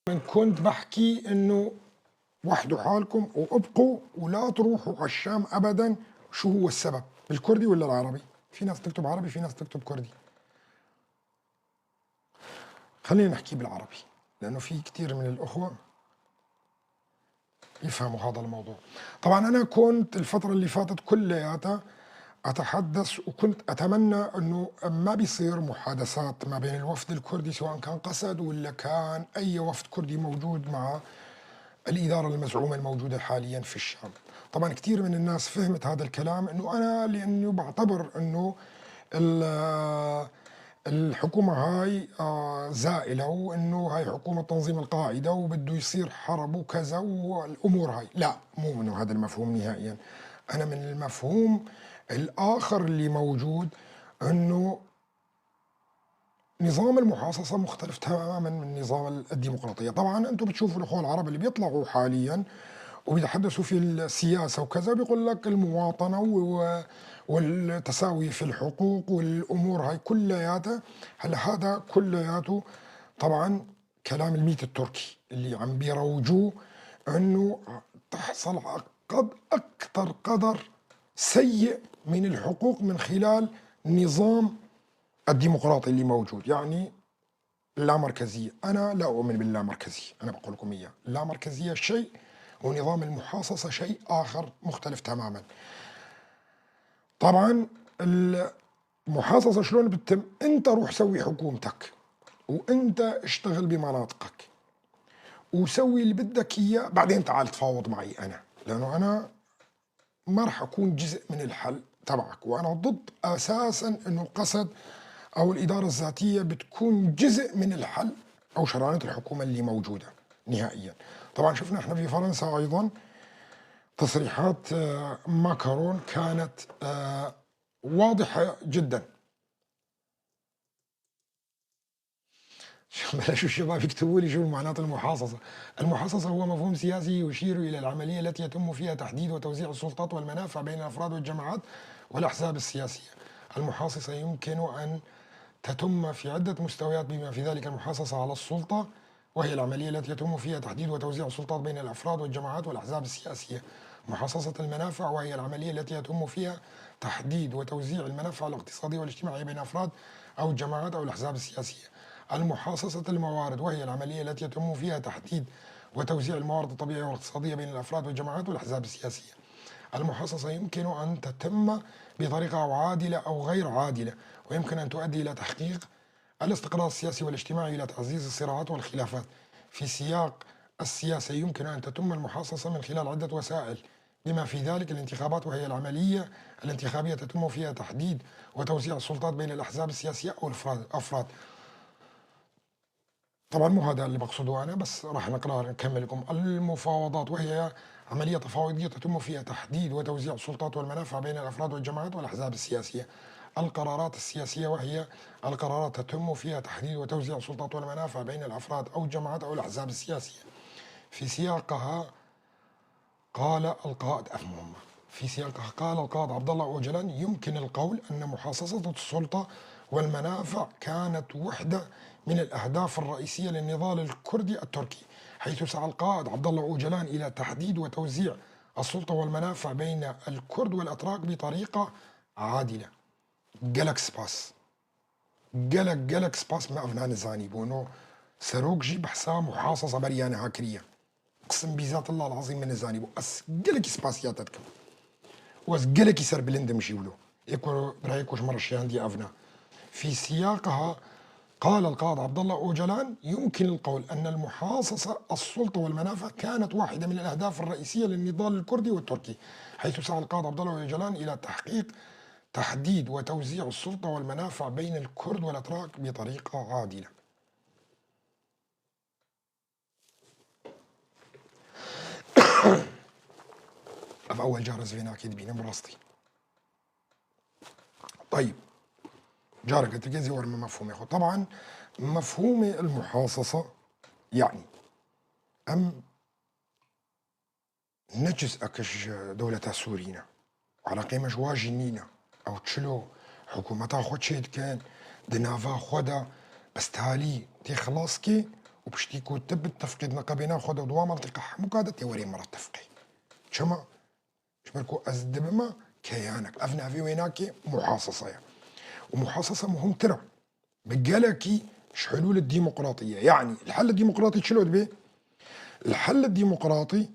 من كنت بحكي انه وحدوا حالكم وابقوا ولا تروحوا على الشام ابدا. شو هو السبب؟ بالكردي ولا العربي؟ في ناس تكتب عربي، في ناس تكتب كردي. خلينا نحكي بالعربي لانه في كثير من الاخوه يفهموا هذا الموضوع. طبعا انا كنت الفتره اللي فاتت كلياتها اتحدث، وكنت اتمنى انه ما بيصير محادثات ما بين الوفد الكردي سواء كان قسد ولا كان اي وفد كردي موجود مع الإدارة المزعومة الموجودة حاليا في الشام. طبعا كثير من الناس فهمت هذا الكلام انه انا لانه بعتبر انه الحكومة هاي زائلة، وانه هاي حكومة تنظيم القاعدة وبده يصير حرب وكذا والامور هاي. لا، مو من هذا المفهوم نهائيا. انا من المفهوم الاخر اللي موجود انه نظام المحاصصة مختلف تماما من نظام الديمقراطية. طبعا انتم بتشوفوا الاخوة العرب اللي بيطلعوا حاليا وبيتحدثوا في السياسة وكذا، بيقول لك المواطنة والتساوي في الحقوق والامور هاي كلياتها. هلا هذا كلياته طبعا كلام الميت التركي اللي عم بيروجوه انه تحصل قد اكثر قدر سيء من الحقوق من خلال نظام الديمقراطي اللي موجود، يعني اللامركزية. أنا لا أؤمن باللامركزية، أنا بقول لكم إياه، اللامركزية شيء ونظام المحاصصة شيء آخر مختلف تماما. طبعا المحاصصة شلون بتتم؟ أنت روح سوي حكومتك وأنت اشتغل بمناطقك وسوي اللي بدك إياه، بعدين تعال تفاوض معي أنا، لأنه أنا ما راح أكون جزء من الحل تبعك. وأنا ضد أساسا أنه قصد أو الإدارة الذاتية بتكون جزء من الحل أو شرعنة الحكومة اللي موجودة نهائيا. طبعا شفنا احنا في فرنسا أيضا تصريحات ماكرون كانت واضحة جدا. بلاش الشباب يكتبوا لي شو معنات المحاصصة. المحاصصة هو مفهوم سياسي يشير إلى العملية التي يتم فيها تحديد وتوزيع السلطات والمنافع بين الأفراد والجماعات والأحزاب السياسية. المحاصصة يمكن أن تتم في عدة مستويات بما في ذلك المحاصصة على السلطة وهي العملية التي يتم فيها تحديد وتوزيع السلطات بين الأفراد والجماعات والأحزاب السياسية. محاصصة المنافع، وهي العملية التي يتم فيها تحديد وتوزيع المنافع الاقتصادية والاجتماعية بين أفراد أو الجماعات أو الأحزاب السياسية. المحاصصة الموارد، وهي العملية التي يتم فيها تحديد وتوزيع الموارد الطبيعية والاقتصادية بين الأفراد والجماعات والأحزاب السياسية. المحاصصة يمكن أن تتم بطريقة عادلة أو غير عادلة، ويمكن أن تؤدي إلى تحقيق الاستقرار السياسي والاجتماعي، إلى تعزيز الصراعات والخلافات. في سياق السياسة يمكن أن تتم المحاصصة من خلال عدة وسائل، بما في ذلك الانتخابات، وهي العملية الانتخابية تتم فيها تحديد وتوزيع السلطات بين الأحزاب السياسية أو الأفراد. طبعا مو هذا اللي بقصده أنا، بس راح نقرأ نكمل لكم. المفاوضات، وهي عملية تفاوضية تتم فيها تحديد وتوزيع السلطات والمنافع بين الأفراد والجماعات والأحزاب السياسية. القرارات السياسية، وهي القرارات تتم فيها تحديد وتوزيع السلطات والمنافع بين الأفراد أو الجماعات أو الأحزاب السياسية. في سياقها قال القائد أفهم في سياقها قال القائد عبد الله أوجلان: يمكن القول أن محاصصة السلطة والمنافع كانت وحدة من الأهداف الرئيسية للنضال الكردي التركي، حيث سعى القائد عبد الله أوجلان إلى تحديد وتوزيع السلطة والمنافع بين الكرد والأتراك بطريقة عادلة. gelek spas، gelek gelek spas. Me ev nizanîbû serok jî behsa muhasasa beriya niha kiriye. اقسم بذات الله العظيم me nizanîbû. Ez gelekî spasiya te dikim û ez gelekî serbilindim jî wilo birayê ku ji me re şiyandiye evna. في سياقها قال القائد عبد الله أوجلان: يمكن القول أن المحاصصة السلطة والمنافع كانت واحدة من الأهداف الرئيسية للنضال الكردي والتركي، حيث سعى القائد عبد الله أوجلان إلى تحقيق تحديد وتوزيع السلطة والمنافع بين الكرد والأتراك بطريقة عادلة. في أول جارز فينا أكيد بينا براستي. طيب، جارك تركيزي ورا مفهوم ياخو. طبعا مفهوم المحاصصة يعني أم نجز أكش دولة سورينا على قيمة جواجي نينا أو تشلو حكومتها خود شيد كان دنافا خدا، بس تالي تي خلاص كي وبشتيكو تب التفقيد نقابينا خدا دوا منطقة حموكادة تيوري مرة تفقي شما شمركو أزدبما كيانك أفنا في ويناكي محاصصة يعني. ومحاصصة مهم ترى بقالكي حلول الديمقراطية. يعني الحل الديمقراطي شلو به؟ الحل الديمقراطي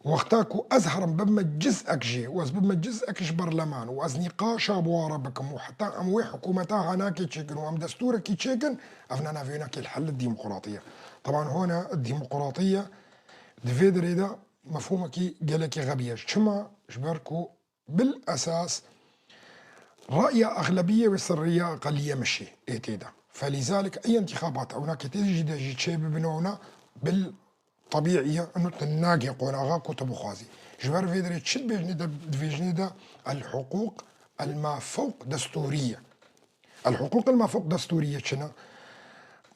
وقتاكو أزهر بما جزءك جي وأز بما جزءك برلمان وأز نقاش أبوارا بكم وحتى أموي حكومتها هناك تشيكن وأم دستورك تشيكن أفنا فيناك الحل الديمقراطية. طبعا هنا الديمقراطية دفيدر إذا مفهومك قالك غبية شما جبركو بالأساس رأي أغلبية وسرية أقلية مشي إيتيدا، فلذلك أي انتخابات أو هناك تجد جي بنونا بالطبيعية أنه تناقي قناغا كتب خازي جبر فيدري تشد بيجني دفيجني الحقوق الما فوق دستورية. الحقوق الما فوق دستورية شنو؟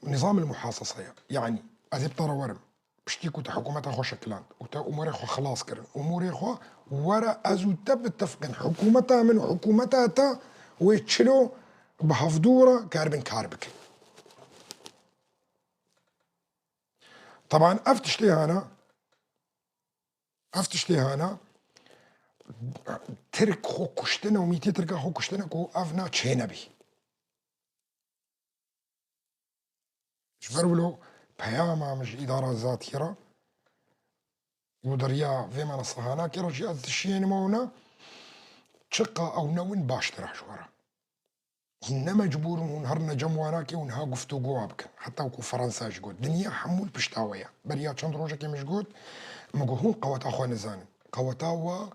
نظام المحاصصة. يعني أزيب ترى ورم بشتيكو حكومتها خو شكلان وتا أموري خو خلاص كرن أموري خو ورا أزو تب اتفقن حكومتها من حكومتها تا ويتشلو بهفدورة كاربن كاربك. طبعا افتش لي هنا ترك خو كشتنا وميتي ترك خو كشتنا كو افنا تشينبي جبرولو بياما مش إدارة ذاتيرة ودريا في منصة هنا كي رجع تشين مونا تشقى أو نون باش ترى شورا هن مجبور ونهرنا جموانا كي ونها قفتو بك حتى وكو فرنسا جود دنيا حمول بشتاوية بريا چند روجا كي مش قود مقو هون قوتا خو نزان قوتا و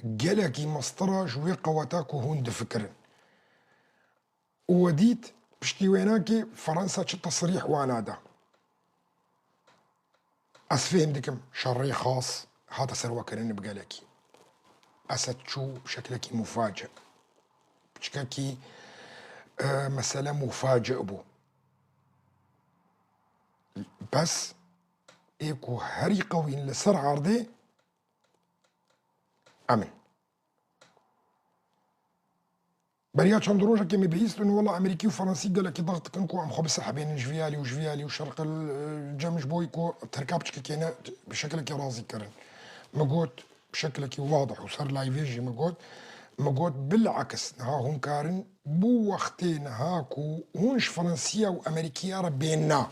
جلكي مسطرة جوي قوتا كو هون دفكرن وديت بشتي ويناكي فرنسا چه تصريح وانا دا أسفهم ديكم شري خاص هذا سروا كرن بقالكي أسد شو بشكلك مفاجئ بشكلك مسألة مفاجئ بو بس إيكو هري قوي لسر عرضي أمن. بريا چند روجا كي بهيست انه والله امريكي وفرنسي قال لك ضغط كنكو ام خو بسحبين جفيالي وجفيالي وشرق الجمش بويكو تركابش كينا بشكل راضي كرن. مقوت بشكل واضح وصار لايفيجي مقوت بالعكس نها هم كارن بو وقتين هاكو هونش فرنسية وأمريكية ربينا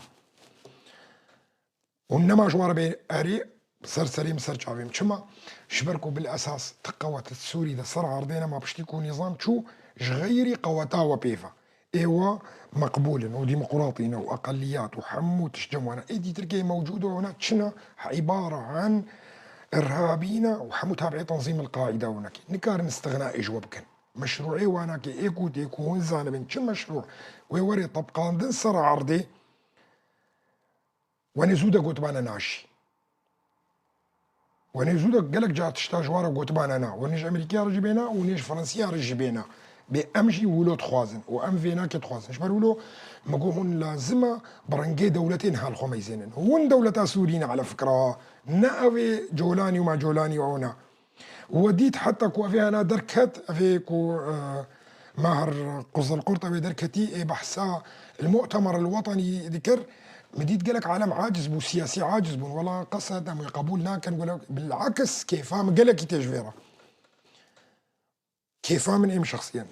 ونما جوار بين أري سرسري مسر شافيم چما شبركو بالأساس تقوت السوري ده صار عرضينا ما بشتيكو نظام شو جغيري قوتا وبيفا ايوا مقبول وديمقراطي واقليات وحمو تشجمونا ايدي تركيا موجوده هنا تشنا عباره عن ارهابيين وحمو تابعي تنظيم القاعده هناك نكار نستغناء اجوبكن مشروعي وانا كي ايكو تيكو هون زانبن شو مشروع؟ ويوري طبقان دن سر عرضي. ونزودا قوتبانا ناشي. ونزودا قالك جات تشتاج وارا قوتبانا نا. ونيش امريكا رجي بينا ونيش فرنسيا رجي بينا. بأمشي ولو تخوازن وأم فينا كتخوازن شبر مقوهن لازمة برنجي دولتين هالخميزين هون دولة سوريين على فكرة. نأوي جولاني وما جولاني وعونا وديت حتى كو في أنا دركت في كو ماهر قز القرطة دركتي إيه بحثا المؤتمر الوطني ذكر. مديت قالك عالم عاجز بو سياسي عاجز بو والله قصد أم يقبول كان بالعكس كيف قالك تجفيرة كيف من إم شخصيا.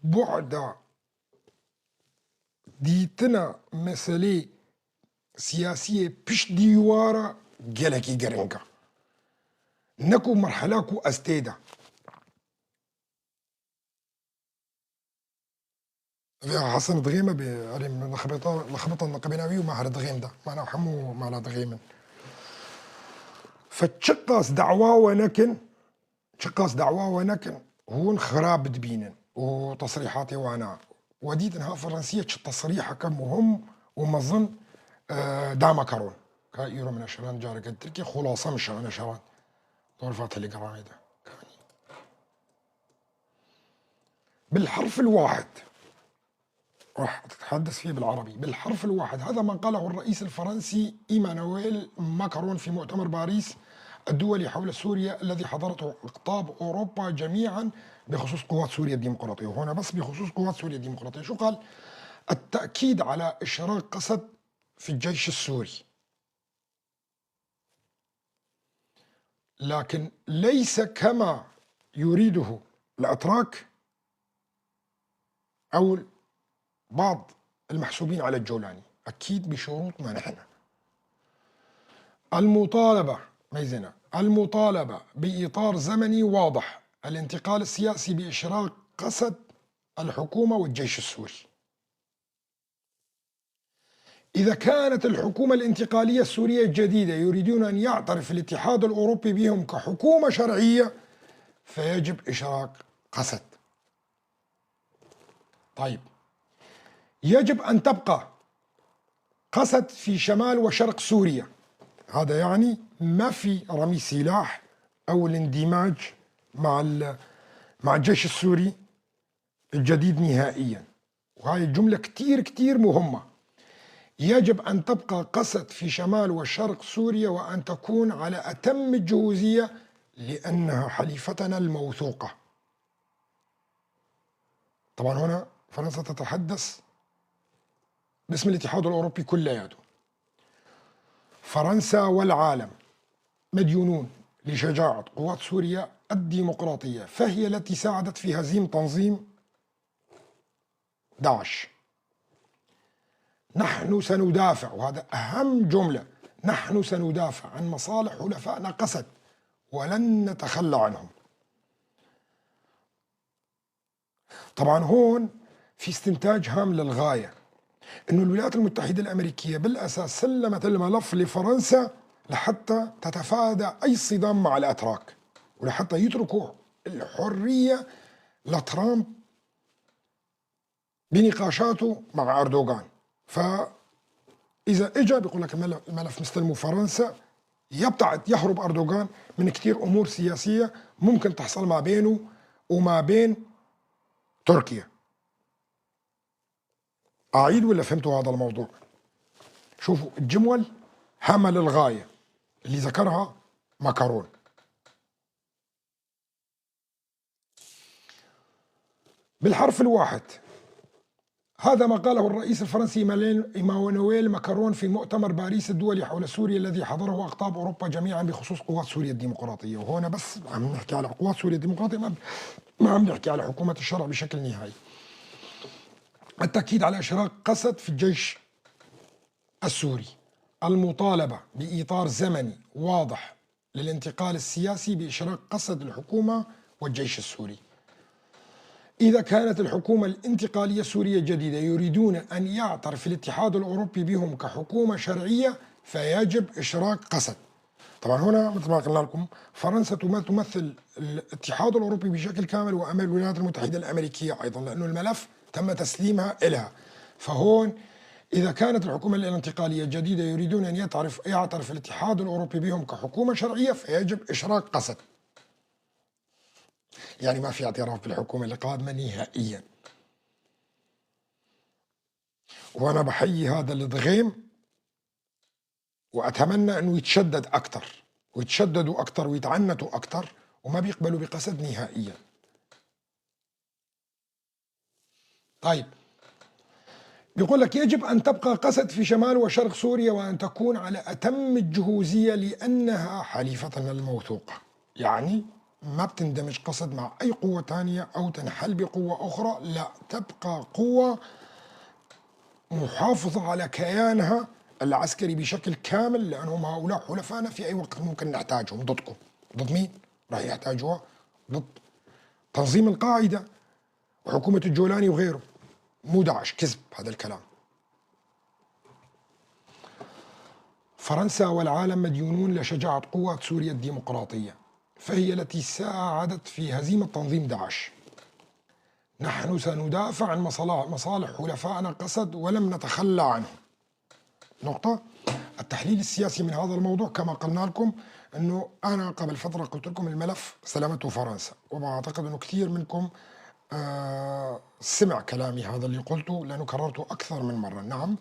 بعد ديتنا مسألة سياسية بش ديوارة قالك يقرنكا نكو مرحلة كو أستيدا. في حسن دغيمة لخبطة النقبيناوي وماهر دغيم ده. معنا حمو معنا دغيمة. فتشقاس دعوة ونكن تشقاس دعوة ونكن هون خراب دبينن وتصريحاتي وأنا. وديت إنها فرنسية تصريحة كم مهم ومظن دا مكرون كايرو من شران جارك التركي خلاصة مش أنا شران. دور تليجرام ده. بالحرف الواحد. راح أتحدث فيه بالعربي. بالحرف الواحد. هذا ما قاله الرئيس الفرنسي إيمانويل ماكرون في مؤتمر باريس الدولي حول سوريا الذي حضرته أقطاب أوروبا جميعا بخصوص قوات سوريا الديمقراطية. وهنا بس بخصوص قوات سوريا الديمقراطية شو قال؟ التأكيد على إشراك قسد في الجيش السوري، لكن ليس كما يريده الأتراك أو بعض المحسوبين على الجولاني، أكيد بشروط ما نحن. المطالبة ميزنا المطالبة بإطار زمني واضح الانتقال السياسي بإشراك قسد الحكومة والجيش السوري. إذا كانت الحكومة الانتقالية السورية الجديدة يريدون أن يعترف الاتحاد الأوروبي بهم كحكومة شرعية فيجب إشراك قسد. طيب يجب أن تبقى قسد في شمال وشرق سوريا. هذا يعني ما في رمي سلاح أو الاندماج مع الجيش السوري الجديد نهائيا. وهذه الجملة كتير كتير مهمة. يجب أن تبقى قسد في شمال وشرق سوريا وأن تكون على أتم الجهوزية لأنها حليفتنا الموثوقة. طبعا هنا فرنسا تتحدث باسم الاتحاد الأوروبي كلياته. فرنسا والعالم مديونون لشجاعة قوات سوريا الديمقراطية، فهي التي ساعدت في هزيمة تنظيم داعش. نحن سندافع، وهذا أهم جملة، نحن سندافع عن مصالح حلفائنا قسد ولن نتخلى عنهم. طبعا هون في استنتاج هام للغاية، أن الولايات المتحدة الأمريكية بالأساس سلمت الملف لفرنسا لحتى تتفادى أي صدام مع الأتراك ولحتى يتركوا الحرية لترامب بنقاشاته مع أردوغان. فإذا إجا بيقول لك الملف مستلمه فرنسا، يبتعد يهرب أردوغان من كثير أمور سياسية ممكن تحصل ما بينه وما بين تركيا. أعيد ولا فهمتوا هذا الموضوع؟ شوفوا الجمل هامة للغاية اللي ذكرها ماكرون. بالحرف الواحد هذا ما قاله الرئيس الفرنسي إيمانويل ماكرون في مؤتمر باريس الدولي حول سوريا الذي حضره أقطاب أوروبا جميعا بخصوص قوات سوريا الديمقراطية. وهنا بس عم نحكي على قوات سوريا الديمقراطية، ما عم نحكي على حكومة الشرع بشكل نهائي. التأكيد على إشراك قسد في الجيش السوري، المطالبة بإطار زمني واضح للانتقال السياسي بإشراك قسد الحكومة والجيش السوري. إذا كانت الحكومة الانتقالية السورية الجديدة يريدون أن يعترف الاتحاد الأوروبي بهم كحكومة شرعية فيجب إشراك قسد. طبعا هنا مثل ما قلنا لكم فرنسا تمثل الاتحاد الأوروبي بشكل كامل وأمام الولايات المتحدة الأمريكية أيضا، لأنه الملف تم تسليمها إلها. فهون إذا كانت الحكومة الانتقالية الجديدة يريدون أن يعترف الاتحاد الأوروبي بهم كحكومة شرعية فيجب إشراك قسد. يعني ما في اعتراف بالحكومة اللي قادمة نهائيا. وأنا بحيي هذا الضغيم وأتمنى أنه يتشدد أكثر ويتشددوا أكثر ويتعنتوا أكثر وما بيقبلوا بقسد نهائيا. طيب بيقول لك يجب أن تبقى قسد في شمال وشرق سوريا وأن تكون على أتم الجهوزية لأنها حليفتنا الموثوقة. يعني ما بتندمج قسد مع أي قوة تانية أو تنحل بقوة أخرى، لا، تبقى قوة محافظة على كيانها العسكري بشكل كامل، لأنهم هؤلاء حلفائنا في أي وقت ممكن نحتاجهم ضدكم. ضد مين؟ راح يحتاجوها ضد تنظيم القاعدة وحكومة الجولاني وغيره، مو داعش. كذب هذا الكلام. فرنسا والعالم مديونون لشجاعة قوات سوريا الديمقراطية، فهي التي ساعدت في هزيمة تنظيم داعش. نحن سندافع عن مصالح حلفائنا قسد ولم نتخلى عنهم. نقطة. التحليل السياسي من هذا الموضوع كما قلنا لكم أنه أنا قبل فترة قلت لكم الملف سلامته فرنسا، وأعتقد أنه كثير منكم سمع كلامي هذا اللي قلته لأنه كررته أكثر من مرة. نعم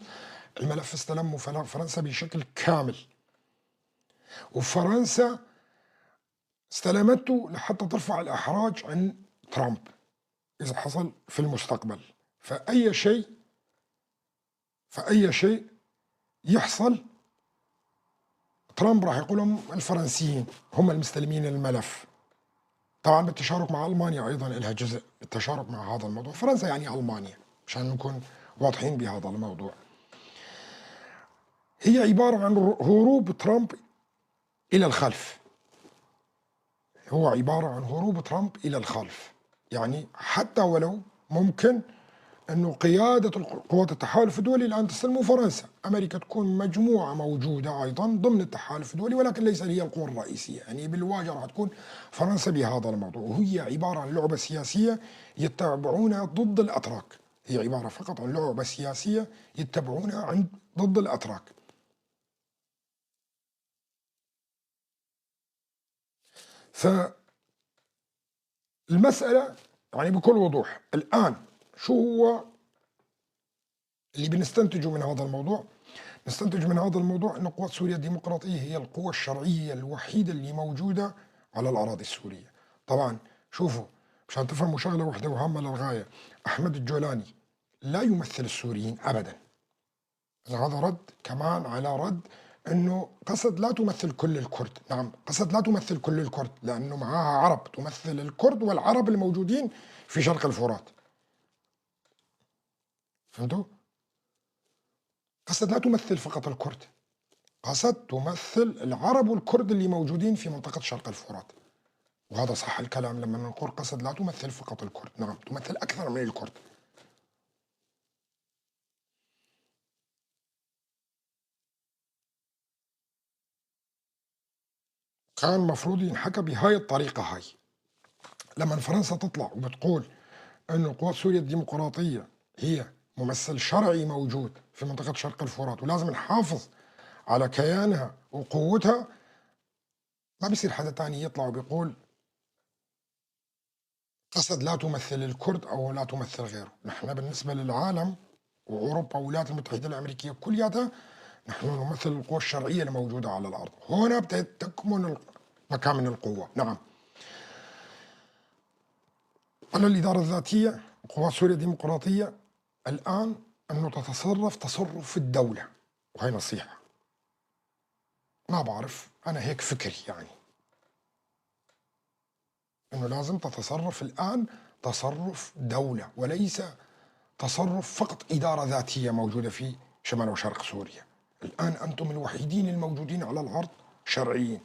الملف استلمه فرنسا بشكل كامل، وفرنسا استلمته لحتى ترفع الإحراج عن ترامب إذا حصل في المستقبل. فأي شيء يحصل ترامب راح يقول لهم الفرنسيين هم المستلمين الملف، طبعا بالتشارك مع ألمانيا أيضا لها جزء بالتشارك مع هذا الموضوع. فرنسا يعني ألمانيا مشان نكون واضحين بهذا الموضوع. هي عبارة عن هروب ترامب إلى الخلف، هو عبارة عن هروب ترامب إلى الخلف. يعني حتى ولو ممكن أنه قيادة قوات التحالف الدولي الآن تستلموا فرنسا، أمريكا تكون مجموعة موجودة أيضا ضمن التحالف الدولي ولكن ليس هي القوة الرئيسية، يعني بالواجهة راح تكون فرنسا بهذا الموضوع. وهي عبارة عن لعبة سياسية يتبعونها ضد الأتراك، هي عبارة فقط عن لعبة سياسية يتبعونها ضد الأتراك. فالمسألة يعني بكل وضوح الآن شو هو اللي بنستنتجه من هذا الموضوع؟ نستنتج من هذا الموضوع أن قوات سوريا الديمقراطية هي القوة الشرعية الوحيدة اللي موجودة على الأراضي السورية. طبعا شوفوا مشان تفهموا شغلة واحدة وهامة للغاية، أحمد الجولاني لا يمثل السوريين أبدا. هذا رد كمان على رد أنه قسد لا تمثل كل الكرد. نعم قسد لا تمثل كل الكرد لأنه معاها عرب، تمثل الكرد والعرب الموجودين في شرق الفرات. فهمتوا؟ قسد لا تمثل فقط الكرد، قسد تمثل العرب والكرد اللي موجودين في منطقة شرق الفرات. وهذا صح الكلام لما نقول قسد لا تمثل فقط الكرد، نعم تمثل أكثر من الكرد. كان المفروض ينحكى بهاي الطريقة هاي. لما فرنسا تطلع وبتقول أنه قوات سوريا الديمقراطية هي ممثل شرعي موجود في منطقة شرق الفرات ولازم نحافظ على كيانها وقوتها، ما بيصير حدا تاني يطلع وبيقول قسد لا تمثل الكرد أو لا تمثل غيره. نحن بالنسبة للعالم وأوروبا والولايات المتحدة الأمريكية كلياتها نحن نمثل القوى الشرعية الموجودة على الأرض. هنا تكمن مكامن القوة. نعم على الإدارة الذاتية قوات سوريا الديمقراطية الآن أنه تتصرف تصرف الدولة، وهي نصيحة ما بعرف أنا هيك فكري، يعني أنه لازم تتصرف الآن تصرف دولة وليس تصرف فقط إدارة ذاتية موجودة في شمال وشرق سوريا. الآن أنتم الوحيدين الموجودين على الأرض شرعيين،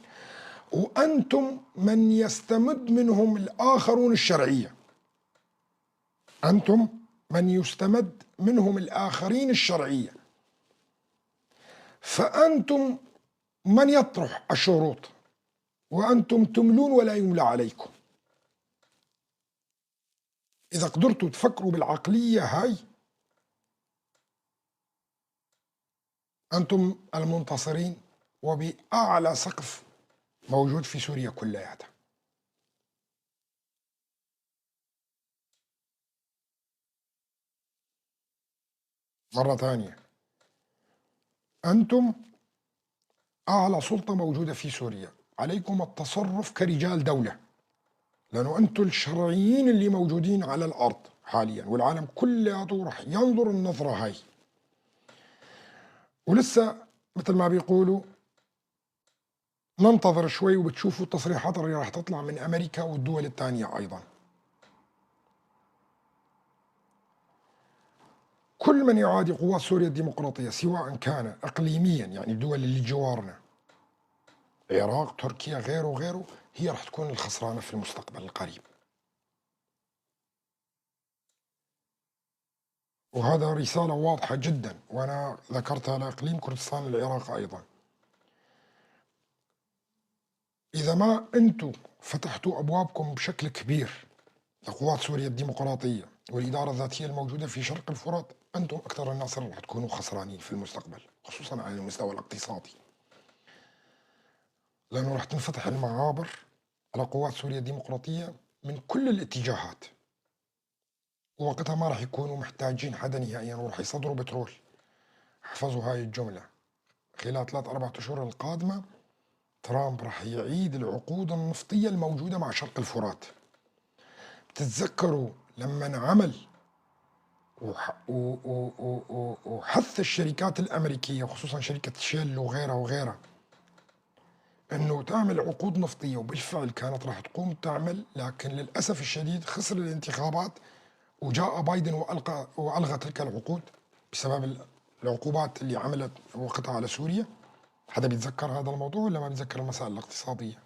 وأنتم من يستمد منهم الآخرون الشرعية، أنتم من يستمد منهم الآخرين الشرعية، فأنتم من يطرح الشروط، وأنتم تملون ولا يملى عليكم. إذا قدرتوا تفكروا بالعقلية هاي أنتم المنتصرين وبأعلى سقف موجود في سوريا كلياتها. مرة ثانية، أنتم أعلى سلطة موجودة في سوريا، عليكم التصرف كرجال دولة، لأنه أنتم الشرعيين اللي موجودين على الأرض حاليا، والعالم كله راح ينظر النظرة هاي. ولسه مثل ما بيقولوا ننتظر شوي وبتشوفوا التصريحات اللي راح تطلع من أمريكا والدول الثانية أيضا. كل من يعادي قوات سوريا الديمقراطية سواء كان إقليميا، يعني الدول اللي جوارنا، العراق، تركيا، غيره وغيره، هي راح تكون الخسرانة في المستقبل القريب. وهذا رسالة واضحة جدا، وأنا ذكرتها لإقليم كردستان العراق أيضا. إذا ما أنتم فتحتوا أبوابكم بشكل كبير لقوات سوريا الديمقراطية والإدارة الذاتية الموجودة في شرق الفرات، أنتم أكثر الناس اللي راح تكونوا خسرانين في المستقبل، خصوصا على المستوى الاقتصادي، لأنه راح تنفتح المعابر على قوات سوريا الديمقراطية من كل الاتجاهات، ووقتها ما راح يكونوا محتاجين حدا نهائيا، وراح يصدروا بترول. احفظوا هاي الجملة، خلال 3-4 أشهر القادمة ترامب راح يعيد العقود النفطية الموجودة مع شرق الفرات. بتتذكروا لما انعمل وحث الشركات الأمريكية وخصوصا شركة شيل وغيرها وغيرها أنه تعمل عقود نفطية، وبالفعل كانت راح تقوم تعمل، لكن للأسف الشديد خسر الانتخابات وجاء بايدن وألغى تلك العقود بسبب العقوبات اللي عملت وقتها على سوريا. حدا بيتذكر هذا الموضوع ولا ما بيتذكر المسائل الاقتصادية؟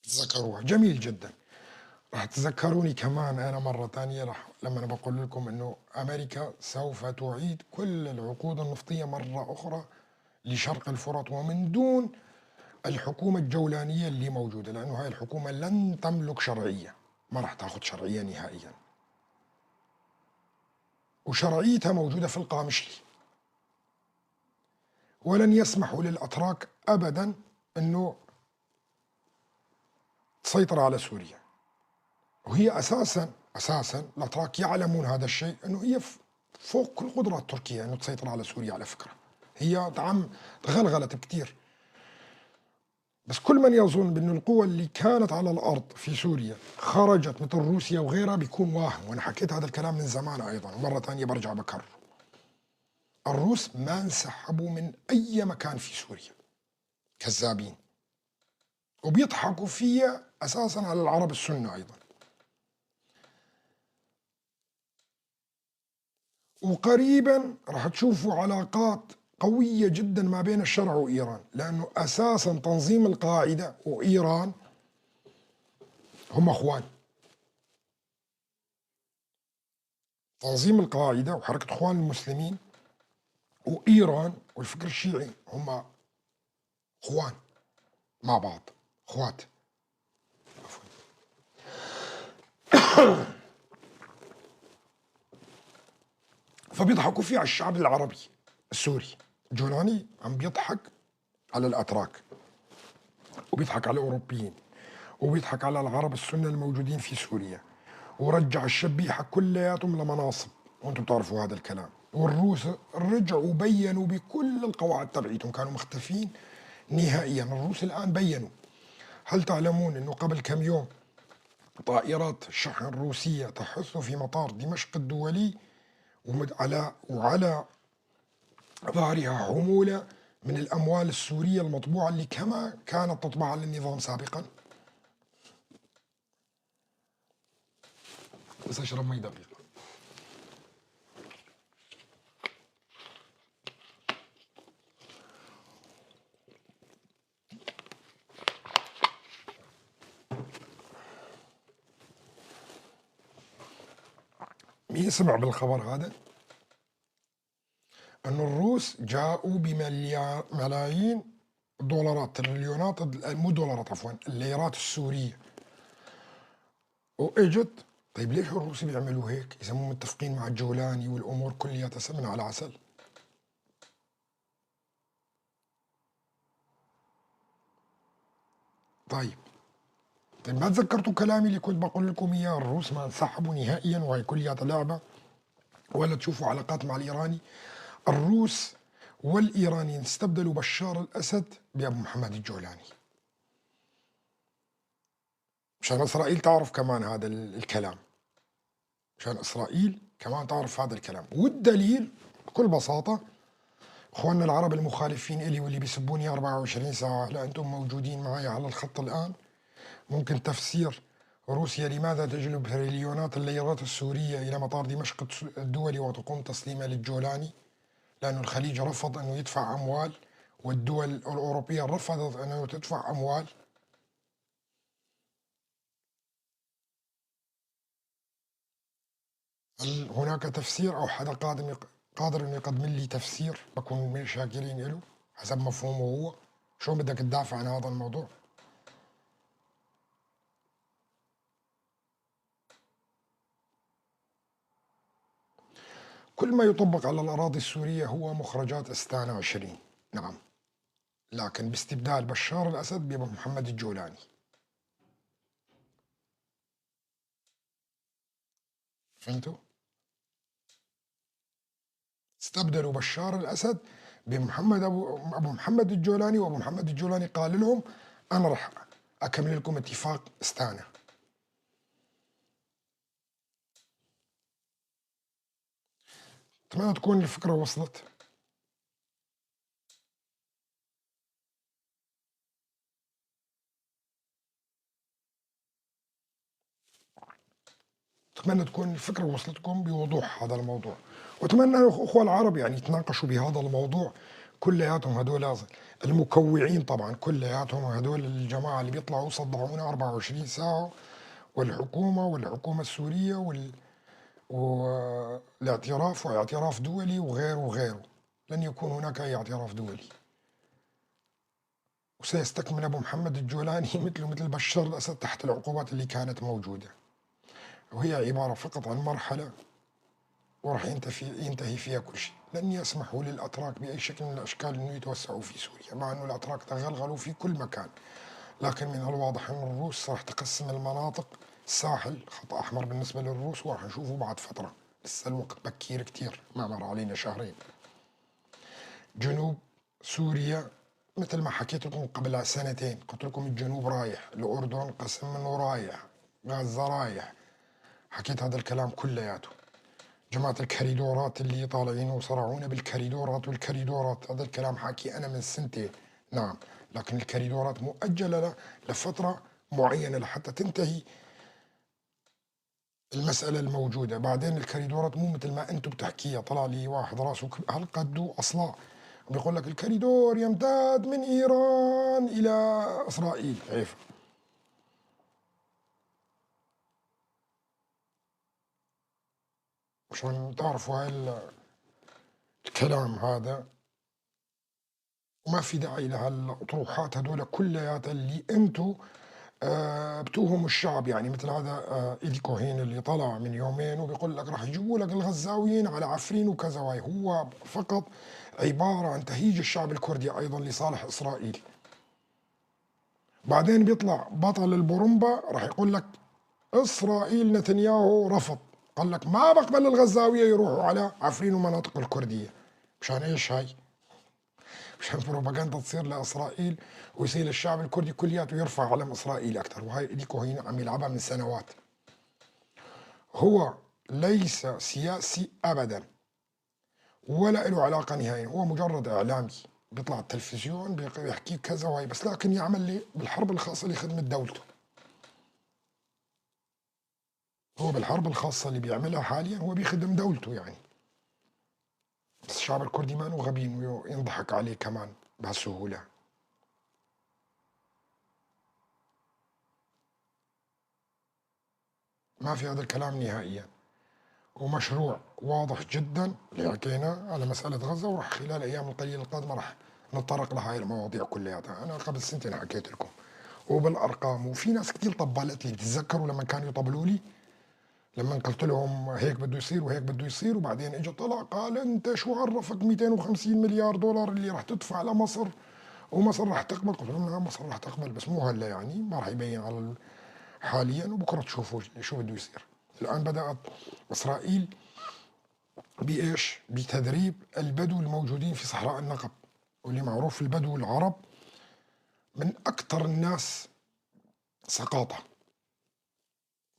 تذكروها؟ جميل جدا. راح تذكروني كمان أنا مرة ثانية راح لما أنا بقول لكم إنه أمريكا سوف تعيد كل العقود النفطية مرة أخرى لشرق الفرات ومن دون الحكومة الجولانية اللي موجودة، لأنه هاي الحكومة لن تملك شرعية، ما راح تاخذ شرعية نهائيا، وشرعيتها موجودة في القامشلي، ولن يسمحوا للأتراك أبدا أنه تسيطر على سوريا. وهي أساسا الأتراك يعلمون هذا الشيء، أنه هي فوق كل قدرات تركيا أنه تسيطر على سوريا. على فكرة هي تغلغلت كثير، بس كل من يظن بأن القوى اللي كانت على الأرض في سوريا خرجت مثل روسيا وغيرها بيكون واهم، وأنا حكيت هذا الكلام من زمان أيضا، ومرة ثانية برجع بكرره. الروس ما انسحبوا من أي مكان في سوريا، كذابين، وبيضحكوا فيها أساسا على العرب السنة أيضا. وقريبا راح تشوفوا علاقات قوية جدا ما بين الشرع وإيران، لأنه أساسا تنظيم القاعدة وإيران هم أخوان. تنظيم القاعدة وحركة إخوان المسلمين وإيران والفكر الشيعي هم أخوان مع بعض، أخوات. عفوا. فبيضحكوا فيه على الشعب العربي السوري. الجولاني عم بيضحك على الأتراك، وبيضحك على الأوروبيين، وبيضحك على العرب السنة الموجودين في سوريا، ورجع الشبيحة كلياتهم لمناصب، وانتم بتعرفوا هذا الكلام. والروس رجعوا بينوا بكل القواعد تبعيتهم، كانوا مختفين نهائيا. الروس الآن بينوا. هل تعلمون أنه قبل كم يوم طائرات شحن روسية تحث في مطار دمشق الدولي وعلى ظهرها حمولة من الأموال السورية المطبوعة اللي كما كانت تطبع على النظام سابقا؟ بس أشرب مي دقيقة. مين سمع بالخبر هذا؟ أن الروس جاءوا بملايين دولارات، تريليونات، مو دولارات عفوا، الليرات السورية، وإجت. طيب ليش الروس بيعملوا هيك إذا مو متفقين مع الجولاني والأمور كلها سمن على عسل؟ طيب ما تذكرتوا كلامي اللي كنت بقول لكم إياه؟ الروس ما انسحبوا نهائيا وهي كلها لعبة، ولا تشوفوا علاقات مع الإيراني. الروس والإيرانيين استبدلوا بشار الأسد بأبو محمد الجولاني، مشان إسرائيل تعرف كمان هذا الكلام، مشان إسرائيل كمان تعرف هذا الكلام. والدليل بكل بساطة إخواننا العرب المخالفين إلي واللي بيسبوني 24 ساعة، لا أنتم موجودين معي على الخط الآن، ممكن تفسير روسيا لماذا تجلب تريليونات الليرات السورية إلى مطار دمشق الدولي وتقوم تسليمها للجولاني؟ لأنه الخليج رفض أنه يدفع أموال، والدول الأوروبية رفضت أنه تدفع أموال. هل هناك تفسير أو حدا قادر أنه يقدم لي تفسير؟ بكون من شاكرين له حسب مفهومه هو. شو بدك تدافع عن هذا الموضوع؟ كل ما يطبق على الأراضي السورية هو مخرجات استانا 20، نعم، لكن باستبدال بشار الأسد بأبو محمد الجولاني. فهمتوا؟ استبدلوا بشار الأسد بمحمد أبو محمد الجولاني، وأبو محمد الجولاني قال لهم أنا راح أكمل لكم اتفاق استانا. أتمنى تكون الفكرة وصلت. أتمنى تكون الفكرة وصلتكم بوضوح هذا الموضوع، وأتمنى الأخوة العرب يعني يتناقشوا بهذا الموضوع كلياتهم، هدول المكوعين طبعا كلياتهم، هدول الجماعة اللي بيطلعوا صدعونا 24 ساعة، والحكومة السورية والاعتراف واعتراف دولي وغيره وغيره. لن يكون هناك أي اعتراف دولي، وسيستكمل أبو محمد الجولاني مثله مثل بشار الأسد تحت العقوبات اللي كانت موجودة، وهي عبارة فقط عن مرحلة وراح ينتهي فيها كل شيء. لن يسمحوا للأتراك بأي شكل من الأشكال أنه يتوسعوا في سوريا، مع أنه الأتراك تغلغلوا في كل مكان، لكن من الواضح أن الروس راح تقسم المناطق. الساحل خط أحمر بالنسبة للروس، وراح نشوفه بعد فترة، لسه الوقت بكير كتير، ما مر علينا شهرين. جنوب سوريا مثل ما حكيت لكم قبل سنتين، قلت لكم الجنوب رايح، الأردن قسم منه رايح، غزة رايح، حكيت هذا الكلام كلياته. جماعة الكريدورات اللي طالعين وصرعونا بالكريدورات والكريدورات، هذا الكلام حكي أنا من سنتين، نعم، لكن الكريدورات مؤجلة لفترة معينة لحتى تنتهي المسألة الموجودة. بعدين الكريدورات مو مثل ما أنتم بتحكيها، طلع لي واحد راسه هالقد أصلا بيقول لك الكريدور يمتد من إيران إلى إسرائيل. عيف. عشان تعرفوا هاي الكلام هذا، وما في داعي لهالأطروحات هدول كلياتها اللي أنتم بتوهموا الشعب. يعني مثل هذا إيدي كوهين اللي طلع من يومين وبيقول لك راح يجيبوا لك الغزاويين على عفرين وكذا، وهي هو فقط عبارة عن تهيج الشعب الكردي أيضا لصالح إسرائيل. بعدين بيطلع بطل البرومبا راح يقول لك إسرائيل نتنياهو رفض. قال لك ما بقبل الغزاوية يروحوا على عفرين ومناطق الكردية. مشان ايش هاي؟ مشان بروباغندا تصير لإسرائيل ويصير الشعب الكردي كلياته يرفع علم إسرائيل أكثر. وهاي إليكو هي عم يلعبها من سنوات. هو ليس سياسي أبدا ولا له علاقة نهائيا، هو مجرد إعلامي بيطلع التلفزيون بيحكي كذا وهي بس، لكن يعمل لي بالحرب الخاصة لخدمة دولته. هو بالحرب الخاصة اللي بيعملها حاليا هو بيخدم دولته يعني. بس الشعب الكردي ما غبي انه ينضحك عليه كمان بهالسهولة. ما في هذا الكلام نهائيا، ومشروع واضح جدا اللي حكينا على مسألة غزة، وراح خلال الأيام القليلة القادمة راح نتطرق لهاي المواضيع كلياتها. أنا قبل سنتين حكيت لكم وبالأرقام، وفي ناس كثير طبلت لي، بتتذكروا لما كانوا يطبلوا لي لما قلت لهم هيك بده يصير وهيك بده يصير، وبعدين اجى طلع قال انت شو عرفك 250 مليار دولار اللي راح تدفع لمصر ومصر راح تقبل؟ قلت لهم نعم مصر راح تقبل، بس مو هلا يعني، ما راح يبين على حاليا، وبكره تشوفوا شو بده يصير. الان بدات اسرائيل بايش؟ بتدريب البدو الموجودين في صحراء النقب، واللي معروف البدو العرب من اكثر الناس سقاطه،